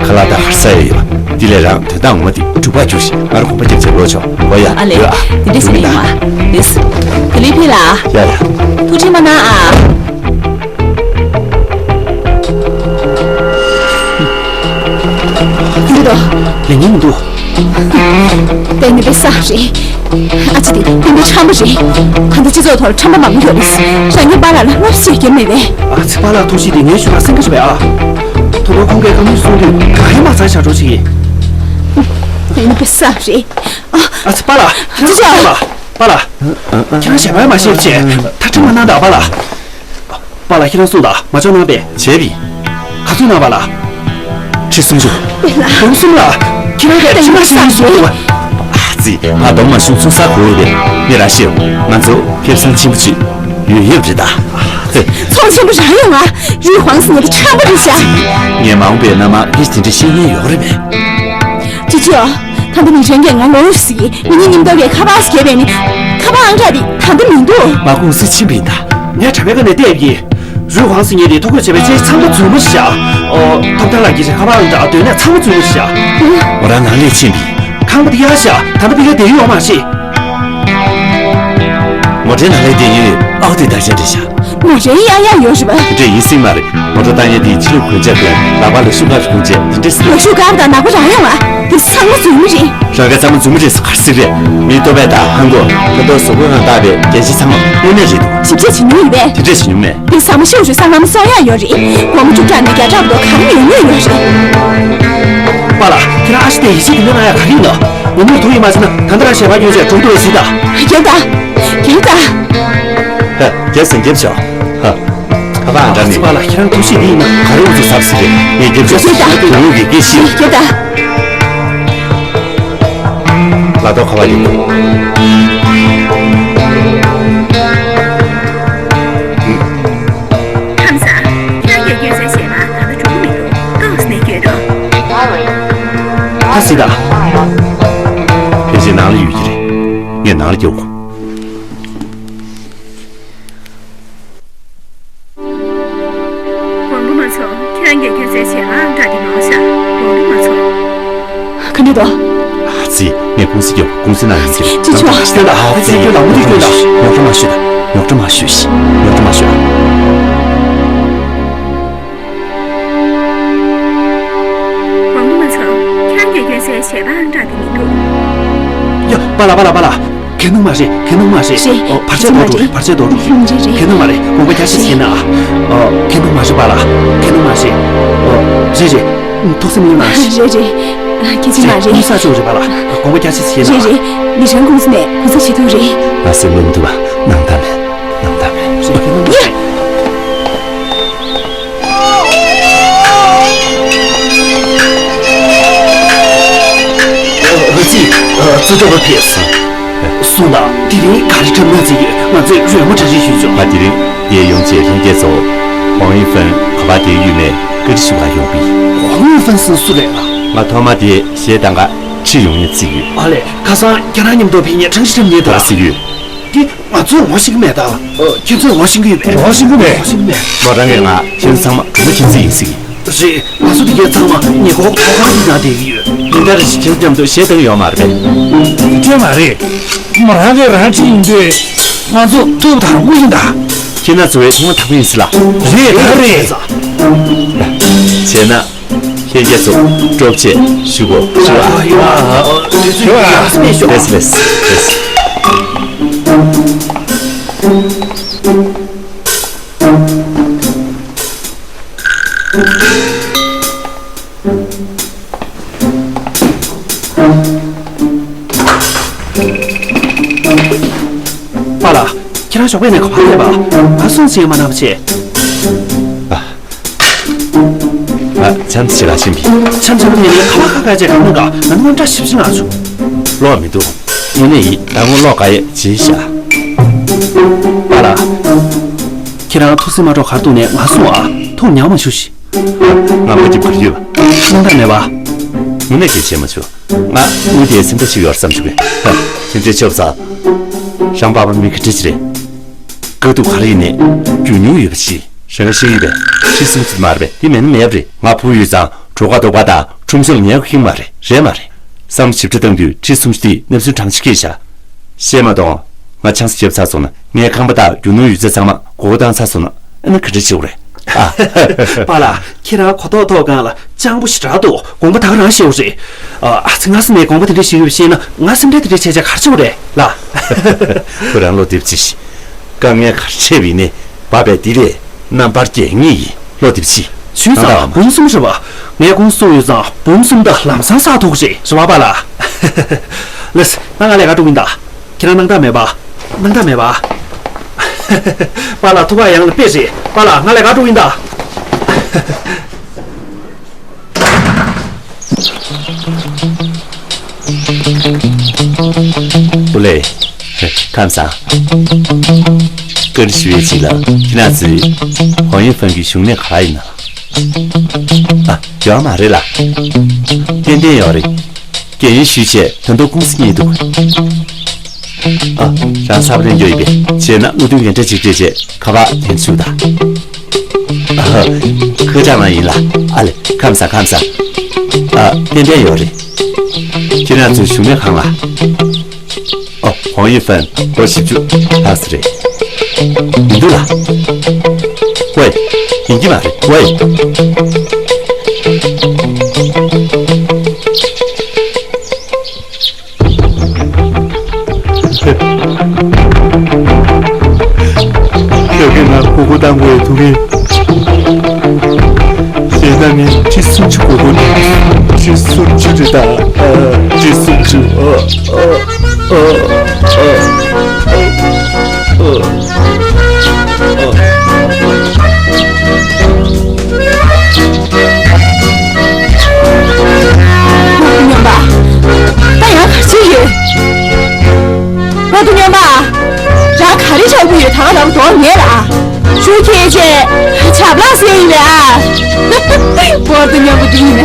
ཁ་ལག་དང་ཧར་ས་ཡོད་ཡོད། འདི་ལས་རང་དོན་དག་ངོ་མ་དེ་འབྲུག་པ་བཅུག་ཤིག་ང་རང་གོམ་པ་རྒྱབ་བྱས་འགྲོ་ཆོག་འོ་ཡ། ཨ་ལེ། ཡོད་ཨ། དེ་འདྲ་བྱས་ན་ཡོང་ཨ། ལེས། ག་ལེ་ཕི་ལ། ཡ་ཡ། ཐུགས་རྗེ་མ་གནང་ཨ། འདི་དོ། ལེན་ཉན་མི་འདུག་དཔེ་ནི་དཔེ་བསགས་རེད། ཨ་ཅེ་དེ་དཔེ་མི་ཁྲམ་པ་རེད། ད་ལྟ་སྤྱི་ཚོགས་ཐོག་ཁྲམ་པ་མང་པོ་ཡོད་རེད། རང་ཉིད་པཱ་ལགས་ལ་བསླབ་བྱ་བརྒྱབ་མེད་པས། ཨ་ཅེ་པཱ་ལགས་ཐུགས་རྗེ་དེ་ངའི་ཞུ་བ་གསན་གི་རེད་པས་ཨ། དོ་ནོར་ཁོང་གིས་བཀའ་མོལ་གསུང་དུས་གང་ཡང་མ་ཚང་བྱ་སྒྲོག་ཅིག་ཡིན། དཔེ་ནི་དཔེ་བསགས་རེད། ཨ་ཅེ་པཱ་ལགས། ཅི་བྱ། པཱ་ལགས། པཱ་ལགས། ཁྱེད་རང་ཞལ་པར་མ་བཤད་བྱས་ཐག་ཁྲིད་མ་གནང་དང་པཱ་ལགས། པཱ་ལགས། ཁྱེད་རང་གསུངས་དང་། མ་འཇོག་གནང་པས། བྱས་པས། ག་ཚོད་གནང་པཱ་ལགས། ཁྲི་སུམ་ཅུ། སྒོར་གསུམ་ལ། ཁྱེད་རང་གིས་ཁྲི་མ་ཤོང་གསུངས་པ། ཨ་ཙི། ང་གདོང་མ་ཤོང་ཚུར་ཟ་དགོས་པས། ངས་ར་ཤེས། ང་ཚོ་ཁེ་བཟང་ཆེན་པོ་ཅིག་ཡོད་ཡོད་རེད་ད། ཚོང་ཆེན་པོ་རང་ཡོང་ང་། རུས་ཧོང་སི་ཉེ་དུ་ཆགས་པ་རེད་ཤག་ཨ་ཙི། ངས་མ་འོངས་པའི་མནའ་མ་ངས་དེ་འདྲ་ཤེས་ཉན་ཡོད་རེད་པས། ཅི་ཅི། ད་ལྟ་མི་ཆེན་གྱིས་ང་ལོ་ཟིག་ངེད་གཉིས་མཉམ་དུ་བའི་ཁ་པར་ཞིག་བརྒྱབ་པས་ནི། ཁ་པར་ཨང་གྲངས་དེ་ད་ལྟ་མི་འདུག་ང་ཀུང་སི་ཕྱིན་པ་ཡིན་ད། ངས་དྲ་བའི་སྒང་ནས་བལྟས་ཡིན། རུས་ཧོང་སི་ཉེ་དེ་ཐོ་འགོད་བྱས་པའི་ཅི་ཚང་མ་རྫུན་མ་ཤག་ཨོ། ཐོབ་ཐང་ལགས་ཀྱིས་ཁ་པར་ཨང་གྲངས་སྡོད་གནས་ཚང་མ་རྫུན་མ་ཤག་ང་རང་ནང་ལ་ཕྱིན་པ་ཡིན། ཁང་པ་དེ་ཡག་ཤག་ད་ལྟ་པི་ཀ་དེ་ཡོད་མ་རེད། མོ་ཊའི་ནང་ལ་དེ་ཡོད། ཨའོ་དེ་ད་གཞན་འདྲ་ཤག་མོ་ཊའི་ཡག་ཡག་ཡོད་རེད་པ། དེ་འདྲ་ཡིན་སྲིད་མ་རེད། མོ་ཊ་བཏང་ཡས་དེ་ཕྱི་ལུགས་གོན་ཆས་གོན། ལག་པ་ལ་ཤུ་གར་གོན་ཆས་དེ་འདྲ་སྲིད། ལག་ཤུ་གར་དང་ནག་པོ་རང་ཡོང་ཨ། དེ་ཚང་མ་རྫུན་མ་རེད། རང་ག་ཚང་མ་རྫུན་མ་རེད་ཟེར་ག་རེ་ཟེར་རེད། མི་ལྟོ་ཕད་དང་ཧང་གོ་ཁ་ཏོ་བཟོ་བཀོད་ཁང་བཏགས་པའི་རྒྱན་ཆ་ཚང་མ་དངོས་གནས་རེད་འདུག་ཞིབ་དཔྱད་བྱེད་མྱོང་ཡོད་པས། དེ་འདྲ་བྱེད་མྱོང་མེད། དེ་ཚང་མ་ཤོག་ཤོག་སྲང་ལམ་སོང་ཡག་ཡོད་རེད། སྒོར་མོ་བཅུ་ཕྲག་ནས་བརྒྱ་ཕྲག་བར་དུ་གང་ཡོད་ཉོས་ཡོད་རེད། པཱ་ལགས། ཁྱེད་རང་ཨ་ཤི་དེ་ཡིད་ཆེས་དེ་འདྲ་གནང་ཡག་ག་རེ་ཡིན་ནམ། ངོ་མ་ཐུག་ཡིན་མ་ཟེར་ན་ད་ལྟ་རང་ཞལ་པར་སྐྱོན་བྱས་གྲོངས་འདུག་པས་ཟེར་ད། རྒྱབ་ད། རྒྱབ་ད། ཧ། རྒྱབ་ཟིན་རྒྱབ་ཤོག་ཧ། ཁ་པར་ཨང་གྲངས་ནི། པཱ་ལགས། ཁྱེད་རང་ཐུགས་གཤིས་འདི་ཡིན་ན། ག་རེ་འུ་ཚུགས་ཟབ་ཟིག་རེད། ངས་རྒྱབ་ཆོག་རྒྱབ་ད། དོན་དངོས་ཀྱི་སྐད་ཤེས། རྒྱབ་ད། ལག་ཐོག་ཁ་པར་ཡོད། ཁམས་བཟང་། ཁྱེད་རང་གིས་སྐྱོན་སའི་ཞལ་པར་ད་ལྟ་འགྲོ་གི་མི་འདུག་ཏོག་ཙམ་ནས་སྐྱོན་རོགས། ད་སྲིད་ད། ཕལ་ཆེར་ནང་ལ་ཡོད་ཀྱི་རེད། ངས་ནང་ལ་རྒྱག་དགོས། དགོངས་པ་མ་ཚོམས། ཁྱེད་རང་གིས་སྐྱོན་སའི་ཞལ་པར་ཨང་གྲངས་དེ་མ་བཞག་དགོངས་པ་མ་ཚོམས། ག་འདྲ་འདུག་ཨ་ཙི། ངས་ཀུང་སི་སྐྱོབ། ཀུང་སི་ནང་ཡོང་གི་རེད། ཅི་ཆོག་ཨ་ཙི། ཁྱེད་ལ་ཨ་ཙི། ཁྱེད་ལ་མུ་མཐུད་སྐྱོན་དང་། རྙོག་དྲ་མ་ཤོད་ད། རྙོག་དྲ་མ་ཤོད་ཤིག་རྙོག་དྲ་མ་ཤོད་ཨ། དགོངས་པ་མ་ཚོམས། ཁྱེད་རང་གིས་སྐྱོན་སའི་ཞལ་པར་ཨང་གྲངས་དེ་མི་འདུག་ཡ། པཱ་ལགས། པཱ་ལགས། པཱ་ལགས། གན་ནང་མ་རེད། གན་ནང་མ་རེད། རེད། ཨོ། བར་ཆད་རྡོ་འགྲོ་རེད། བར་ཆད་རྡོ་འགྲོ་རེད། རེད་རེད། གན་ནང་མ་རེད། དགོངས་པ་རྒྱ་ཆེ་ཞིག་གནང་ཨ། ཨོ། གན་ནང་མ་རེད་པཱ་ལགས། གན་ནང་མ་རེད། ཨོ། རེད་རེད། ཐུགས་སེམས་གཡེང་གནང་ཞིག་རེད་རེད། གལ་ཆེ་མ་རེད། ཀུང་སི་ཆོག་རེད་པཱ་ལགས། དགོངས་པ་རྒྱ་ཆེ་ཞིག་གནང་། རེད་རེད། ལི་ཧྲན་ཀུང་སི་ནས་གུན་གསབ་བྱེད་ཐུབ་རེད། ང་སེམས་མི་འདུག་པ། ནང་ད་མེད། ནང་ད་མེད། རེད། གན་ནང་མ་རེད། ཨ་ཙི། ཨ། རྩོད་གྲོགས་པ་ཕེབས་སོང་། གསུངས་དང་། དེ་རིང་ག་རེ་འཁྲབ་གནང་རྩིས་ཡོད། ང་ཚོས་རོལ་མོ་གྲ་སྒྲིག་ཞུས་ཆོག་ང་དེ་རིང་འདིར་ཡོང་བྱས་ལྷན་རྒྱས་ཚོ་ཝང་ཡུན་ཧྥན་ག་པར་དེའི་ཡུལ་ནས་བཀའ་འདྲི་ཞུ་བར་ཡོང་པ་ཡིན། ཝང་ཡུན་ཧྥན་ཟེར་ན་སུ་རེད་ལགས། ང་ཐོག་མ་དེ་གཞས་བཏང་ག་ཁྲིད་ཡོང་ཡིན་རྩིས་ཡོད། ཨ་ལས། ཁ་སང་ཁྱེད་རང་མཉམ་དུ་ཕེབས་མཁན་ཁྲང་ཞི་ཁྲམ་ཉིན་དང་། ཟེར་ཡོད། འདི་ང་ཚོས་ངོ་ཤེས་ཀྱི་མེད་ད། ཨོ། ཁྱེད་ཚོས་ངོ་ཤེས་ཀྱི་ཡོད་པས། ངོ་ཤེས་ཀྱི་མེད། ངོ་ཤེས་ཀྱི་མེད། མོ་རང་གིས་ང་ཁྱེད་ཚོ་ཚང་མ་གྲོགས་པོ་ཁྱེད་ཚོ་ཡིན་ཟེར་གྱི། རེད། ང་ཚོ་འདི་གའི་ཚང་མ་ཉེ་འཁོར་ཐོག་ཁང་གི་ནང་བསྡད་ཀྱི་ཡོད། ཉིན་ལྟར་རེ་བཞིན་ཁྱེད་ཚོ་མཉམ་དུ་གཞས་བཏང་ཡོད་མ་རེད་པས། དེ་མ་རེད། མོ་རང་གིས་རང་ཁྲིད་ཡིན་དུས་ང་ཚོ་ཐུག་པ་དང་པོ་ཡིན་ད། ཁྱེད་རྣམ་ཚོ་བའི་ཐུག་མ་ཐག་པ་ཡིན་ཟེར་ལ། རེད་ད་རེད། བྱས་ན། ལྷན་རྒྱས་ཚོ་སྤྲོ་སྐྱིད་ཞུ་དགོས་ཞུ་བ། ལེས་ལེས་ལེས། པཱ་ལགས། ཁྱེད་རང་ཞོགས་པ་ནས་ག་པར་ཕེབས་པ། ང་སོང་ཟེར་མ་གནང་བ་བྱས། ཨ། ང་འཆམ་ཞིག་ལ་ཕྱིན་པས། འཆམ་འཆམ་ཕེབས་ནས་ཁ་པར་ཁ་ཁ་བྱས་གང་གནང་ག་ང་ནི་དངངས་སྐྲག་ཞེ་པོ་ཅིག་ལངས་བྱུང་། བློ་མི་འདུག་ཡིན་ནའི་ད་སྔོན་བློ་དགའ་ཡས་བྱས་ཤག་པཱ་ལགས། ཁྱེད་རང་ཐུགས་སེམས་མ་སྤྲོ་གར་འདུག་ནས་ང་སོང་ཨ། ཐུགས་ཉམས་མ་བཞུགས་ཤིག་ང་མ་འཇིབ་གར་ཡོད་པ། སྣང་དག་མེད་པ། དངོས་གནས་ཀྱི་བྱས་མ་བྱུང་། ང་དངུལ་དེའི་སེམས་ཁྲལ་ཞིག་ཡོད་བསམ་བྱུང་གི། ཧ། དེ་འདྲའི་ཆོབ་ཚ། རང་པགས་པ་མི་ག་འདྲ་ཅིག་རེད། དཀའ་སྡུག་ག་རེ་ཡིན་ནའི་རྒྱུས་མྱོང་ཡོད་པ་ཞིག་རང་ཤེས་ཡོད་པས། ཁྲི་སུམ་ཅུ་མ་རེད་པས། དེ་མེད་ན་མེད་པ་རེད། ང་བུ་ཡོད་ཙང་གྲོད་ཁ་ལྟོགས་པ་དང་ཁྲོམ་གཞུང་ལ་ཉལ་དགོས་ཀྱི་མ་རེད། རེད་མ་རེད། བསམ་བློ་ཞིབ་ཕྲ་བཏང་དུས་ཁྲི་སུམ་ཅུ་དེས་གནས་ཚུལ་གྲངས་ཅིག་སྐྱེས་ཤག་བཤད་མ་གཏོང་། ང་ཆང་ས་བརྒྱབ་ཚར་སོང་ན། ངའི་ཁང་པ་དང་རྒྱུ་ནོར་ཡོད་ཚད་ཚང་མ་མགོ་སྐོར་བཏང་ཚར་སོང་ན། ཨ་ནི་ག་འདྲ་བྱེད་དགོས་རེད། ཨ། པཱ་ལགས། ཁྱེད་རང་གོ་རྟོགས་ཐོག་སྒང་ལ་སྤྱང་པོ་ཞེ་དྲག་འདུག་དགོངས་པ་ད་ག་རང་བཞེས་དགོས་རེད། ཨ་ཙི། ང་སེམས་ནས་དགོངས་པ་དེ་འདྲ་བཞེས་ཡོད་པ་ཤེས་ན་ང་སེམས་ཁྲལ་དེ་འདྲ་བྱས་བྱས་ག་རེ་བྱེད་དགོས་རེད་ལགས། ཁོ་རང་བློ་བདེ་པོ་བྱེད་ཤིག་དཀའ་ངལ་ག་རེ་འཕྲད་པ་ཡིན་ནའི་བབས་པའི་འདི་ལས་རྣམ་པར་རྒྱལ་ངེས་ཡིན། བློ་བདེ་པོ་བྱེད། བྱས་ཙང་འབུམ་གསུམ་རེད་པ། ངའི་ཀུང་སི་ཡོད་ཙང་འབུམ་གསུམ་ད་ལམ་སང་བསགས་ཐུབ་ཀྱི་རེད། རེད་པ་པཱ་ལགས། ལགས་སེ། ད་ང་ལས་ཀ་འགྲོ་གི་ཡིན་ད། ཁྱེད་རང་སྣང་དག་མེད་པ། སྣང་དག་མེད་པ། པཱ་ལགས་ཐུགས་ཁག་ཡང་ལ་དཔེ་རེད། པཱ་ལགས་ང་ལས་ཀ་འགྲོ་ཡིན་ད། ཨུ་ལེ། ཁམས་བཟང་། བཀའ་འདྲི་ཞུ་ཡས་ཅིག་ལ། ཁྱེད་རང་ཚོས་ཧོང་ཡུན་ཧྥན་གྱི་བཞུགས་གནས་ག་ལ་ཡིན་ན། ཨ། ཡོད་མ་རེད་ལ། ཏན་ཏན་ཡོད་རེད། རྒན་ཡོལ་ཞུས་བྱས་ད་དུང་ཀུང་སི་རྙེད་འདུག་ཨ། རང་ཚབ་ལེན་རྒྱུ་ཡིན་པས། བྱས་ན་དངུལ་བདུན་འགན་འཁྲི་གཅིག་སྤྲད་བྱས་ཁ་པར་ལེན་ཞུ་ད། ཨ། ཁ་བྱང་ནང་ཡིན་ལ། ཨ་ལེ། ཁམས་བཟང་ཁམས་བཟང་། ཨ། ཏན་ཏན་ཡོད་རེད། ཁྱེད་རང་ཚོའི་བཞུགས་གནས་གང་ལ། ཨོ། ཧོང་ཡུན་ཧྥན་ལོ་བཞི་བཅུ་ལྷག་ཙམ་རེད། མི་འདུག་ལ། ཝེ། ཡིན་གྱི་མ་རེད། ཝེ། ཁྱོད་ཀྱིས་ང་སྒུར་སྒུར་བཏང་དགོས་འདུག་གས། ཞེ་ན་ནི་ཁྲི་སུམ་ཅུ་དགོས་དགོས་འདུག་ཁྲི་སུམ་ཅུ་རེད་ད། ཨ། ཁྲི་སུམ་ཅུ། ཨ། ཨ། ཨ། ཨ། ཨ། ཨ། ཨ། ཨ། ད་ཡང་ག་ཚོད་ཡོད། ཨ། ད་ཡང་ག་ཚོད་ཡོད། རང་ག་རེ་བྱ་དགོས་ཡོད། ད་ག་རང་དོགས་མེད་ལ། ཨ། ཞུ་ཁྱེད་ཅེས་ཆབ་ལག་ཟེར་ཡིན་ལ། ཨ། བོར་དུ་མཉམ་པོ་འདི་ཡིན།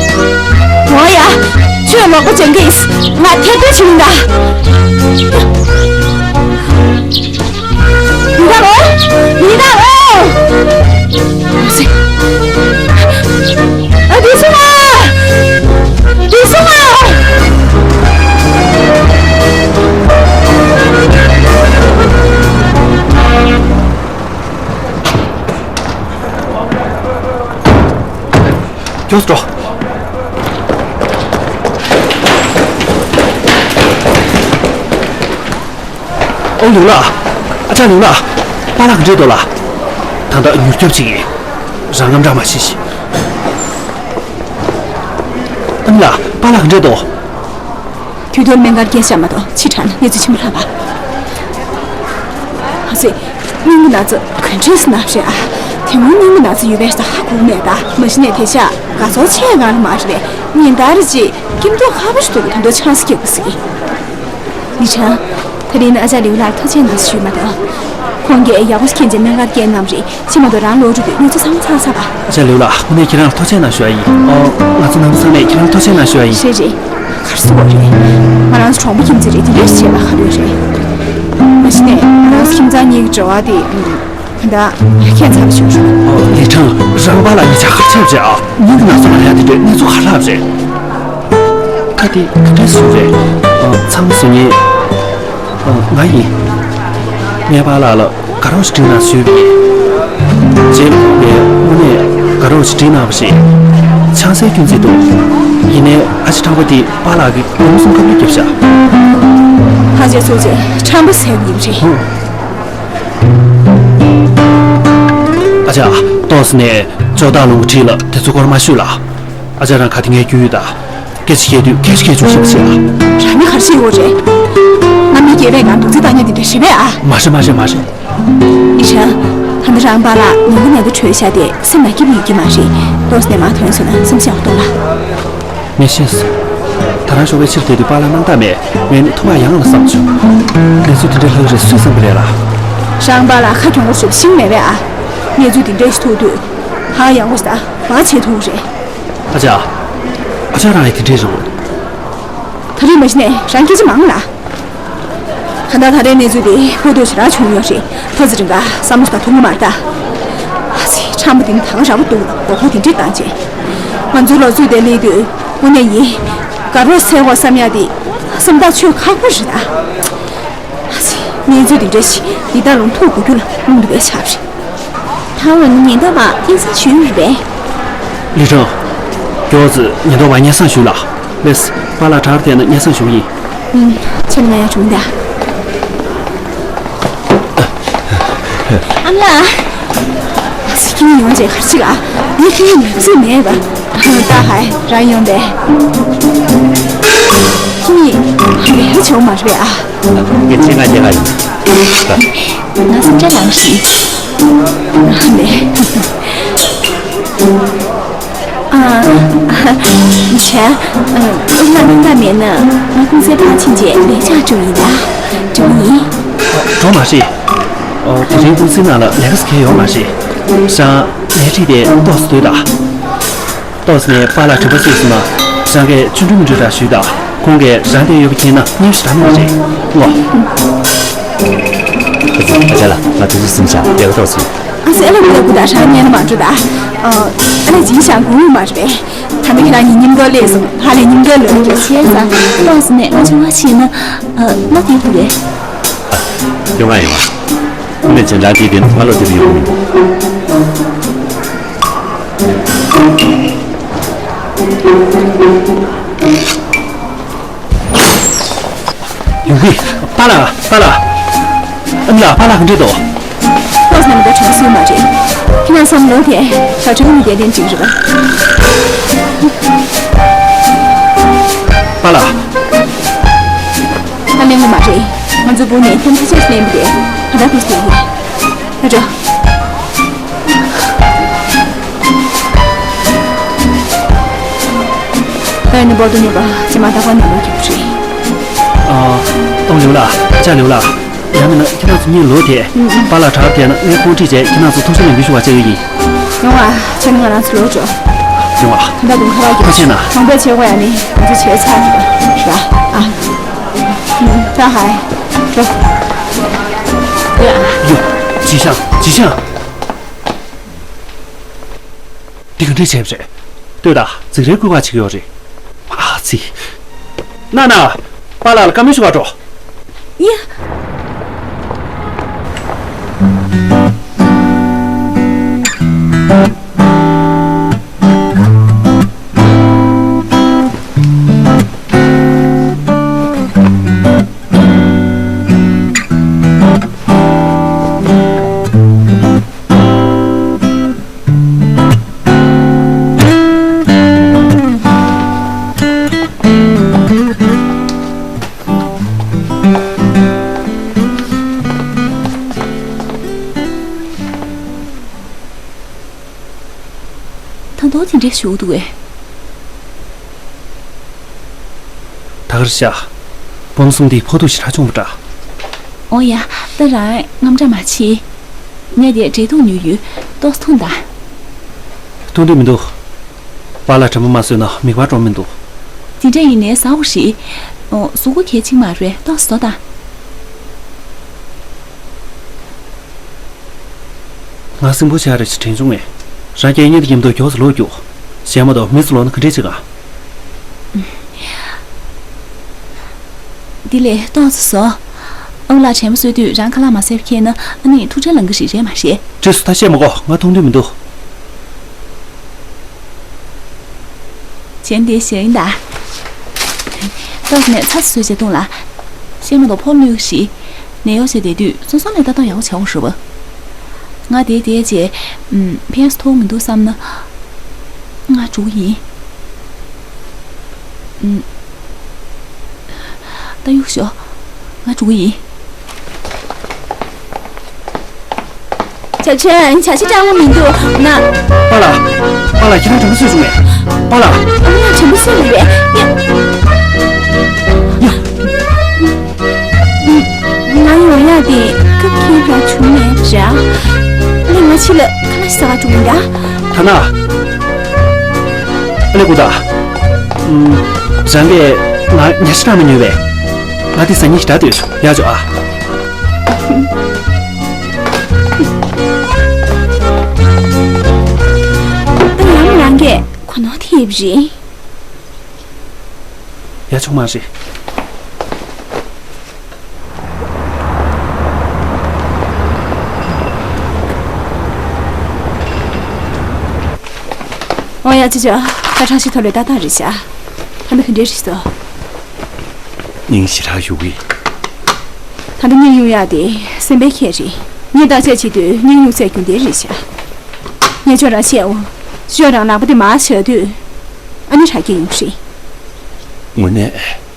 འོ་ཡ། ཁྱོད་ལོག་པ་སྦྱང་གིས་ང་ཐེ་ཐེ་བྱིན་ད། ཡིན་ད་རོ། ཡིན་ད་རོ། ཨ། འདི་སོང་ཨ། འདི་སོང་ཨ། མགྱོགས་སུ་འགྲོ། ཨོ། ལིའུ་ལགས། ཨ་ཅག་ལིའུ་ལགས། པཱ་ལགས་ག་འདྲས་འདུག་ལགས། ད་ལྟ་མྱུར་སྐྱོབ་བྱེད་ཀྱི་ཡིན། རང་རྣམ་གྲངས་མ་བྱེད་ཤིག་ཨ་ནི་ལགས། པཱ་ལགས་ག་འདྲས་འདུག་དུས་ཐོག་སྨན་ཁང་སྐད་ཆ་མ་གཏོགས་ཕྱི་དྲགས་ན་གནས་ཚུལ་ཆེན་པོ་ལྷག་པ། ཨ་ཙི། སྙིང་གི་ན་ཚ་ག་འདྲས་སེ་ན་རེད་ཨ། དེ་སྔོན་སྙིང་གི་ན་ཚ་ཡོད་པས་ད་ཧ་གོ་མེད་ད། མ་གཞི་ནས་དེ་ཤག་དགའ་ཚོར་ཆེ་ག་ལ་མ་རེད། ཉིན་ལྟར་གཅིག་སྐྱིད་མདོག་ཁ་པོ་ཞིག་འདུག་གི། དོན་དུ་ཆང་ས་སྐྱེས་པ་ཟིག་ལི་ཁྲང་། དེ་རིང་ནི་ཨ་ཅག་ལིའུ་ལགས་ལ་ཐུགས་རྗེ་གནང་ཞུས་མ་གཏོགས། ཁོང་གིས་ཡག་པོ་ཞིག་མཁྱེན་བྱས་སྨན་ཁང་སྐད་གནང་བ་རེད། ཕྱི་མ་གཏོགས་རང་ལོག་འགྲོ་དུས་གནས་ཚུལ་ཚང་མ་ཚར་ཚར་བ། ཨ་ཅག་ལིའུ་ལགས། དངོས་གནས་ཁྱེད་རང་ལ་ཐུགས་རྗེ་གནང་ཞུ་ཡ་ཡིན། ཨོ། ང་ཚོ་ནང་མི་ཚང་མས་ཁྱེད་རང་ལ་ཐུགས་རྗེ་གནང་ཞུ་ཡ་ཡིན། རེད་རེད། ག་རེ་ཟེར་དགོས་རེད། ང་རང་ཚོ་གྲོང་པ་ཁྱིམ་མཚེས་རེད། དེ་འདྲས་བྱས་པ་ག་དུས་རེད། མ་གཞི་ནས་ང་རང་ཚོ་ཁྱིམ་ཚང་གཉིས་ཀྱི་འབྲེལ་བ་དེ། ཨ། ད་ཁྱད་མཚར་ཞིག་བྱུང་། ཨོ། ལི་ཁྲང་། རང་པཱ་ལགས་གཉིས་ཆ་ག་རེ་བྱས་པ་རེད་ཨ། སྙིང་གི་ན་ཚ་ན་ཡ་དེ་འདྲས་གནས་ཚུལ་ག་རེ་ལྷག་པ་རེད། ཁ་དེ་ག་འདྲས་སུ་རེད། ཨ། ཚང་མ་སུ་ཉེ། ཨ། ང་ཡིན། ངས་པཱ་ལགས་ལ་དགའ་རོགས་ཤིག་བསྒྲིགས་གནང་ཞུས་པ་ཡིན། རྗེས་ལ་དངོས་གནས་དགའ་རོགས་ཤིག་བསྒྲིགས་གནང་བ་རེད། ཆང་སའི་སྐྱོན་ཅིག་འདུག་ཡིན་ནའི་ཨ་ཅེ་ཁྲང་པ་དེ་པཱ་ལགས་ཀྱིས་ལམ་སང་ཁ་པར་བརྒྱབ་ཤག་ཕ་རྗེས་སུ་རྗེས་ཁྲང་པ་ཟེར་བ་ཡིན་པ་རེད། ཧུང་། ཨ་ཅག་ཏོག་ཙམ་ནས་ཇོ་བདག་ལུང་གི་འཁྲིས་ལ་དེ་ཚོ་སྐོར་མ་ཞུས་ལ། ཨ་ཅག་རང་ག་དེ་ངའི་རྒྱུས་ཡོད་ད། སྐད་ཆ་བཤད་དུས་གལ་ཆེ་གལ་ཆུང་བཤད་པ་བྱེད་ལ། རང་ནི་ག་རེ་བཤད་ཡོད་རེད། ང་མི་སྒེར་བའི་ངང་རྡོག་རྫིས་བཏང་ཉན་དེ་འདྲ་རེད་པས་ཨ། མ་རེད་མ་རེད་མ་རེད། ལི་ཁྲང་། ད་ནི་རང་པཱ་ལགས་ཉིན་གུང་ནད་དུག་འཕྲོད་བཞག་སྟེ་སེམས་ལ་སྐྱིད་པོ་ཡོད་ཀྱི་མ་རེད། ཏོག་ཙམ་ནས་མར་ཐོན་སོང་ན་སེམས་ཤེས་ཡག་གཏོང་ལ། ངས་ཤེས་སོང་། ད་རང་ཞོགས་པའི་ཕྱིར་བསྡད་དུས་པཱ་ལགས་སྣང་དག་མེད། ངས་ནི་ཐུགས་ཁག་ཡང་ལ་བསམ་བྱུང་། གནས་ཚུལ་དེ་འདྲའི་ལྷག་རེད་སུས་བསམ་གི་རེད་ལ། རང་པཱ་ལགས་ཁ་གྱོང་པོ་ཞེ་པོ་ཤེས་མེད་པས་ཨ། གནས་ཚུལ་དེ་འདྲ་ཞིག་ཐུག་དུས་ཧང་ཡང་པོ་ཞིག་དང་བག་ཆེ་ཐུག་རེད། ཨ་ཅག་ཨ་ཅག་རང་ཡང་དེ་འདྲས་རེད་འོ། ད་རེས་མ་གཞི་ནས་རང་སྐད་ཆ་མང་ལ། གང་ལྟར་ད་རེས་གནས་ཚུལ་དེ་ཕོ་ཐོག་ཞེ་དྲག་བྱུང་ཡོད་རེད། ཐ་ཚི་རིང་ག་བསམ་བློ་ཞིག་ཐོངས་གི་མ་རེད་ད། ཨ་ཙི། ཁྲམ་པ་དེ་ནི་ད་ག་ར་བ་འདུག་ལ་མགོ་སྐོར་དེ་འདྲས་བཏང་རྗེས། ང་ཚོའི་ལོ་ཚོད་དེ་སླེབས་དུས་དངོས་གནས་ཡིན། དགའ་རོགས་འཚོལ་དགོས་བསམ་ཡག་དེ་སེམས་ཐག་ཆོད་ཁག་པོ་རེད་ད། ཨ་ཙི། གནས་ཚུལ་འདི་འདྲ་ཞིག་འདི་ལྟར་རུང་ཐུག་དགོས་རྒྱུ་ལ་རླུང་འདི་བས་ཆགས་རེད། ད་འོ་ན་ཉེན་རྟོག་པ་སྙན་སེང་ཞུས་ཡོད་རེད་པས། ལི་ཁྲང་། མགྱོགས་ཙམ་ཉེན་རྟོག་པ་སྙན་སེང་ཞུས་ལ། ལེས། པཱ་ལགས་དྲག་བསྡད་ན་སྙན་སེང་ཞུ་གི་ཡིན། ཨུམ། ཁྱེད་ང་ཡང་བྱུང་ད། ཨ་མ་ལགས། ཨ་ཙི། ཁྱེད་གཉིས་ཡོང་རྗེས་ག་རེ་བྱེད་ལ། ངས་ཁྱེད་གཉིས་མི་བཟོད་མེད་པ། ད་ཧའི་རང་ཡོང་དེ། ཁྱི་མི་ལས་ཀ་བྱེད་མ་རེད་ཨ། ངས་ཆེད་མངགས་རྒྱག་ག་ཡིན། ང་སེམས་ཁྲལ་ལངས་ཤིག་ལས། ཨ། བྱས། ཨ། ཨུ་ལགས་སྣང་དག་མེད་ན་ང་ཀུང་སིར་ཕར་ཕྱིན་རྗེས་ལས་བྱ་འགྲོ་ཡིན་ད། འགྲོ་ཡིན། འགྲོ་མ་རེད། ཨོ། དེ་རིང་ཀུང་སིའི་ནང་ལ་ལས་ཀ་ཟེར་མཁན་ཡོད་མ་རེད། ཤང་ལས་ཁྲིད་དེ་ཏོག་ཙམ་སྡོད་དང་། ཏོག་ཙམ་ནས་པཱ་ལགས་དྲན་པ་གསོས་སོང་ན། རང་གིས་ཆུང་འགྲོས་མི་འགྲོས་འདྲ་ཞུས་དང་། ཁོང་གིས་རང་བསྡད་ཡོད་པ་མཁྱེན་ན་སྙན་ཞུ་དྲག་མོ་རེད་ངོ་། ཨ་ཅག་ལགས། ང་ཏོག་ཙམ་ཟིན་བྱ་ལས་ཀ་ཏོག་ཙམ། ཨ་ཙི། ཨ་ལས། ཁུ་ལ་ཁུ་ད་ཧྲ་ཉན་མ་འགྲོ་ད། ཨ་ལས་སྦྱིན་བྱ་དགོས་མ་རེད་པས། ད་ནི་ཁྱེད་རང་གཉིས་མཉམ་དུ་སླེབས་སོང་། ཧ་ལས་མཉམ་དུ་ལོས་འགྲོ་བྱས་ཙང་ཏོག་ཙམ་ནས་ང་ཆུང་བ་ཕྱིན་ན་ཨ་བློ་བདེ་པོ་རེད། ཡོང་ང་ཡོང་ང་། ཁོང་ནས་ཅན་རང་དེའི་དེ་ང་བློ་བདེ་པོ་ཡོང་གི་མི་འདུག་ཡོང་གི། པཱ་ལགས། པཱ་ལགས། ཨ་མ་ལགས། པཱ་ལགས་ག་འདྲས་འདུག་ཏོག་ཙམ་ནས་མི་འདུག་དྲན་གསོས་མ་རེད། ཁྱེད་རང་བསམ་བློ་དེ་ད་དྲན་མི་བདེ་དེ་འགྲིག་རེད་པ། པཱ་ལགས། ང་གླེན་པོ་མ་རེད། ང་ཚོ་སྦུག་ནས་ཐེམ་ཐེ་ཆེ་ཞིག་ལེན་པ་རེད། ད་ལྟ་དུས་སུ་ཡིན། ད་འགྲོ། ད་ཡིན་ན་བོ་དོ་ཉོ་པ་ཇེ་མ་ད་ག་ནས་ལོ་རྒྱུགས་རེད། ཨ། ཏོང་ལེའུ་ལགས། ཅ་ལེའུ་ལགས། ཡང་མིན་ན་ཁྱེད་རང་ཚོ་གཉིས་ལོ་དེ། ཨུ། པཱ་ལགས་དྲག་བསྡད་ན་ངས་ཁོང་ཁྲིད་བྱས་ཁྱེད་རང་ཚོ་ཐུགས་རྗེ་ལེགས་འབུལ་ཞུ་བ་བྱ་གི་ཡིན། ཡོང་བ་བྱས་ན་ང་རང་ཚོ་ལོ་འགྲོ། ཡོང་བ། ད་ལྟ་དུང་ཁ་པར་ཁ་ཆེ་ན། གྲོང་པའི་བྱེད་སྒོ་ཡ་ནི་ང་ཚོ་བྱས་ཚར་རེད་པ། ར། ཨ། ད་ཧའི། འགྲོ། ཡ། ཡོ། ཇི་ཤང་། ཇི་ཤང་། འདི་ག་འདྲས་བྱས་པ་རེད། ལྟོས་དང་། ཛིག་རའི་སྐུད་པ་བྱེད་ཀྱི་ཡོད་རེད། ཨ་ཙི། ན་ན། པཱ་ལགས་ལ་བཀའ་མོལ་ཞུ་ག་འགྲོ། ཡ། ད་དུང་དེ་འདྲས་ཞུ་འདུག་གས། ད་གར་ཤག་སྦོམ་གསུམ་འདི་ཕོ་ཐུག་ཞེ་དྲག་བྱུང་བ་འདྲ། འོ་ཡ། ད་རང་དངངས་སྐྲག་མ་བྱེད། ངས་དེ་འབྲས་ཐུག་ཉོས་ཡོད། ཏོག་ཙམ་འཐུང་དང་། འཐུང་འདོད་མི་འདུག་པཱ་ལགས་དྲན་པ་མ་གསོས་ན་མིག་དམར་འགྲོ་མི་འདུག་དེ་འདྲ་ཡིན་ནའི་ཟ་འོ་ཞིག་ཨོ། གཟུགས་པོ་གལ་ཆེན་མ་རེད། ཏོག་ཙམ་ཟོ་དང་། ང་སྲིན་པོ་ཆགས་རེད་ཅེས་དྲན་བྱུང་ངས། རང་རྒྱལ་གཉེན་དུ་མཉམ་དུ་མགྱོགས་སུ་ལོག་རྒྱུགས། གཞན་མ་གཏོགས་མི་ཚོ་ལོག་ན་ག་འདྲས་བྱེད་ག་འདི་ལས་ཏོག་ཙམ་ཟོ། ཨང་ལགས་དྲན་པ་གསོས་དུས་རང་ཁ་ལག་མ་ཟས་པ་མཁྱེན་ན་ཨ་ནི་ཐུགས་ཁྲལ་ལངས་གི་རེད། རེད་མ་རེད། བྲིས་སུ་ད་བཤད་མ་དགོས། ང་འཐུང་འདོད་མི་འདུག་གཞན་དེ་ཞེ་ཡིན་ད། ཏོག་ནས་ཚ་སུས་བྱེད་གཏོང་ལ། ཤེས་མ་གཏོགས་ཕོ་ལུས་ཤི། ནད་གཡོག་བྱེད་བསྡད་དུས་སོ་སོ་ལས་ལྟ་རྟོག་ཡག་པོ་བྱའོ་ཞུ་བ། ང་དེ་དེ་རྗེས་ཕན་ཐོགས་མི་འདུག་བསམ་ན། ང་འགྲོ་གི་ཡིན། ད་གཡུག་ཞོག་ང་འགྲོ་གི་ཡིན། བྱ་ཆེན། བྱ་ཆེན་སྐྲག་མོ་མི་འདུག་ན། པཱ་ལགས། པཱ་ལགས་ཁྱེད་རང་དྲན་པ་གསོས་བྱུང་ངས། པཱ་ལགས། ཨ་མ་དྲན་པ་གསོས་མི་རེད། ཡ། ཡ། ང་ཡོང་ཡག་དེ་སྐབས་ཁེལ་ར་བྱུང་ནས་ར། ངས་ང་ཕྱི་ལ་ཁ་ལག་ཟ་ག་འགྲོ་གི་ཡིན་ད། ཐ་ན། ཨ་ལེ་ཀུ་ད། ཨུམ། རང་གིས་ང་ཉལ་ཆས་བཏང་མ་ཉོས་པས། ང་དེ་ཟ་སྙིང་ཞེ་དྲག་འདོད་བྱུང་། ཡག་བྱུང་ཨ། ད་ཡང་རང་གིས་གོ་ནོར་ཐེབས་རེད། ཡག་བྱུང་མ་རེད། འོ་ཡ། ཅི་ཅོ། ད་གྲངས་ཤིག་ཐོ་ལོས་ཏག་ཏག་རེད་ཤག་ད་ནི་ག་འདྲས་རེད་སོ། སྙིང་ཞེ་དྲག་ཞུ་གི། ད་ལྟ་སྙིང་གཡུག་ཡག་དེ་སེམས་པའི་ཁྱད་རེད། ངས་བརྟག་དཔྱད་བྱེད་དུས་སྙིང་གཡུག་ཚད་རྒྱུན་ལྡན་རེད་ཤག་ངས་ཁྱོད་རང་བཤད་འོ། ཁྱོད་རང་ནག་པོ་དེ་མར་བཞག་དུས། ཨ་ནི་ར་སྐྱེ་ཡོང་གི་རེད། དངོས་གནས།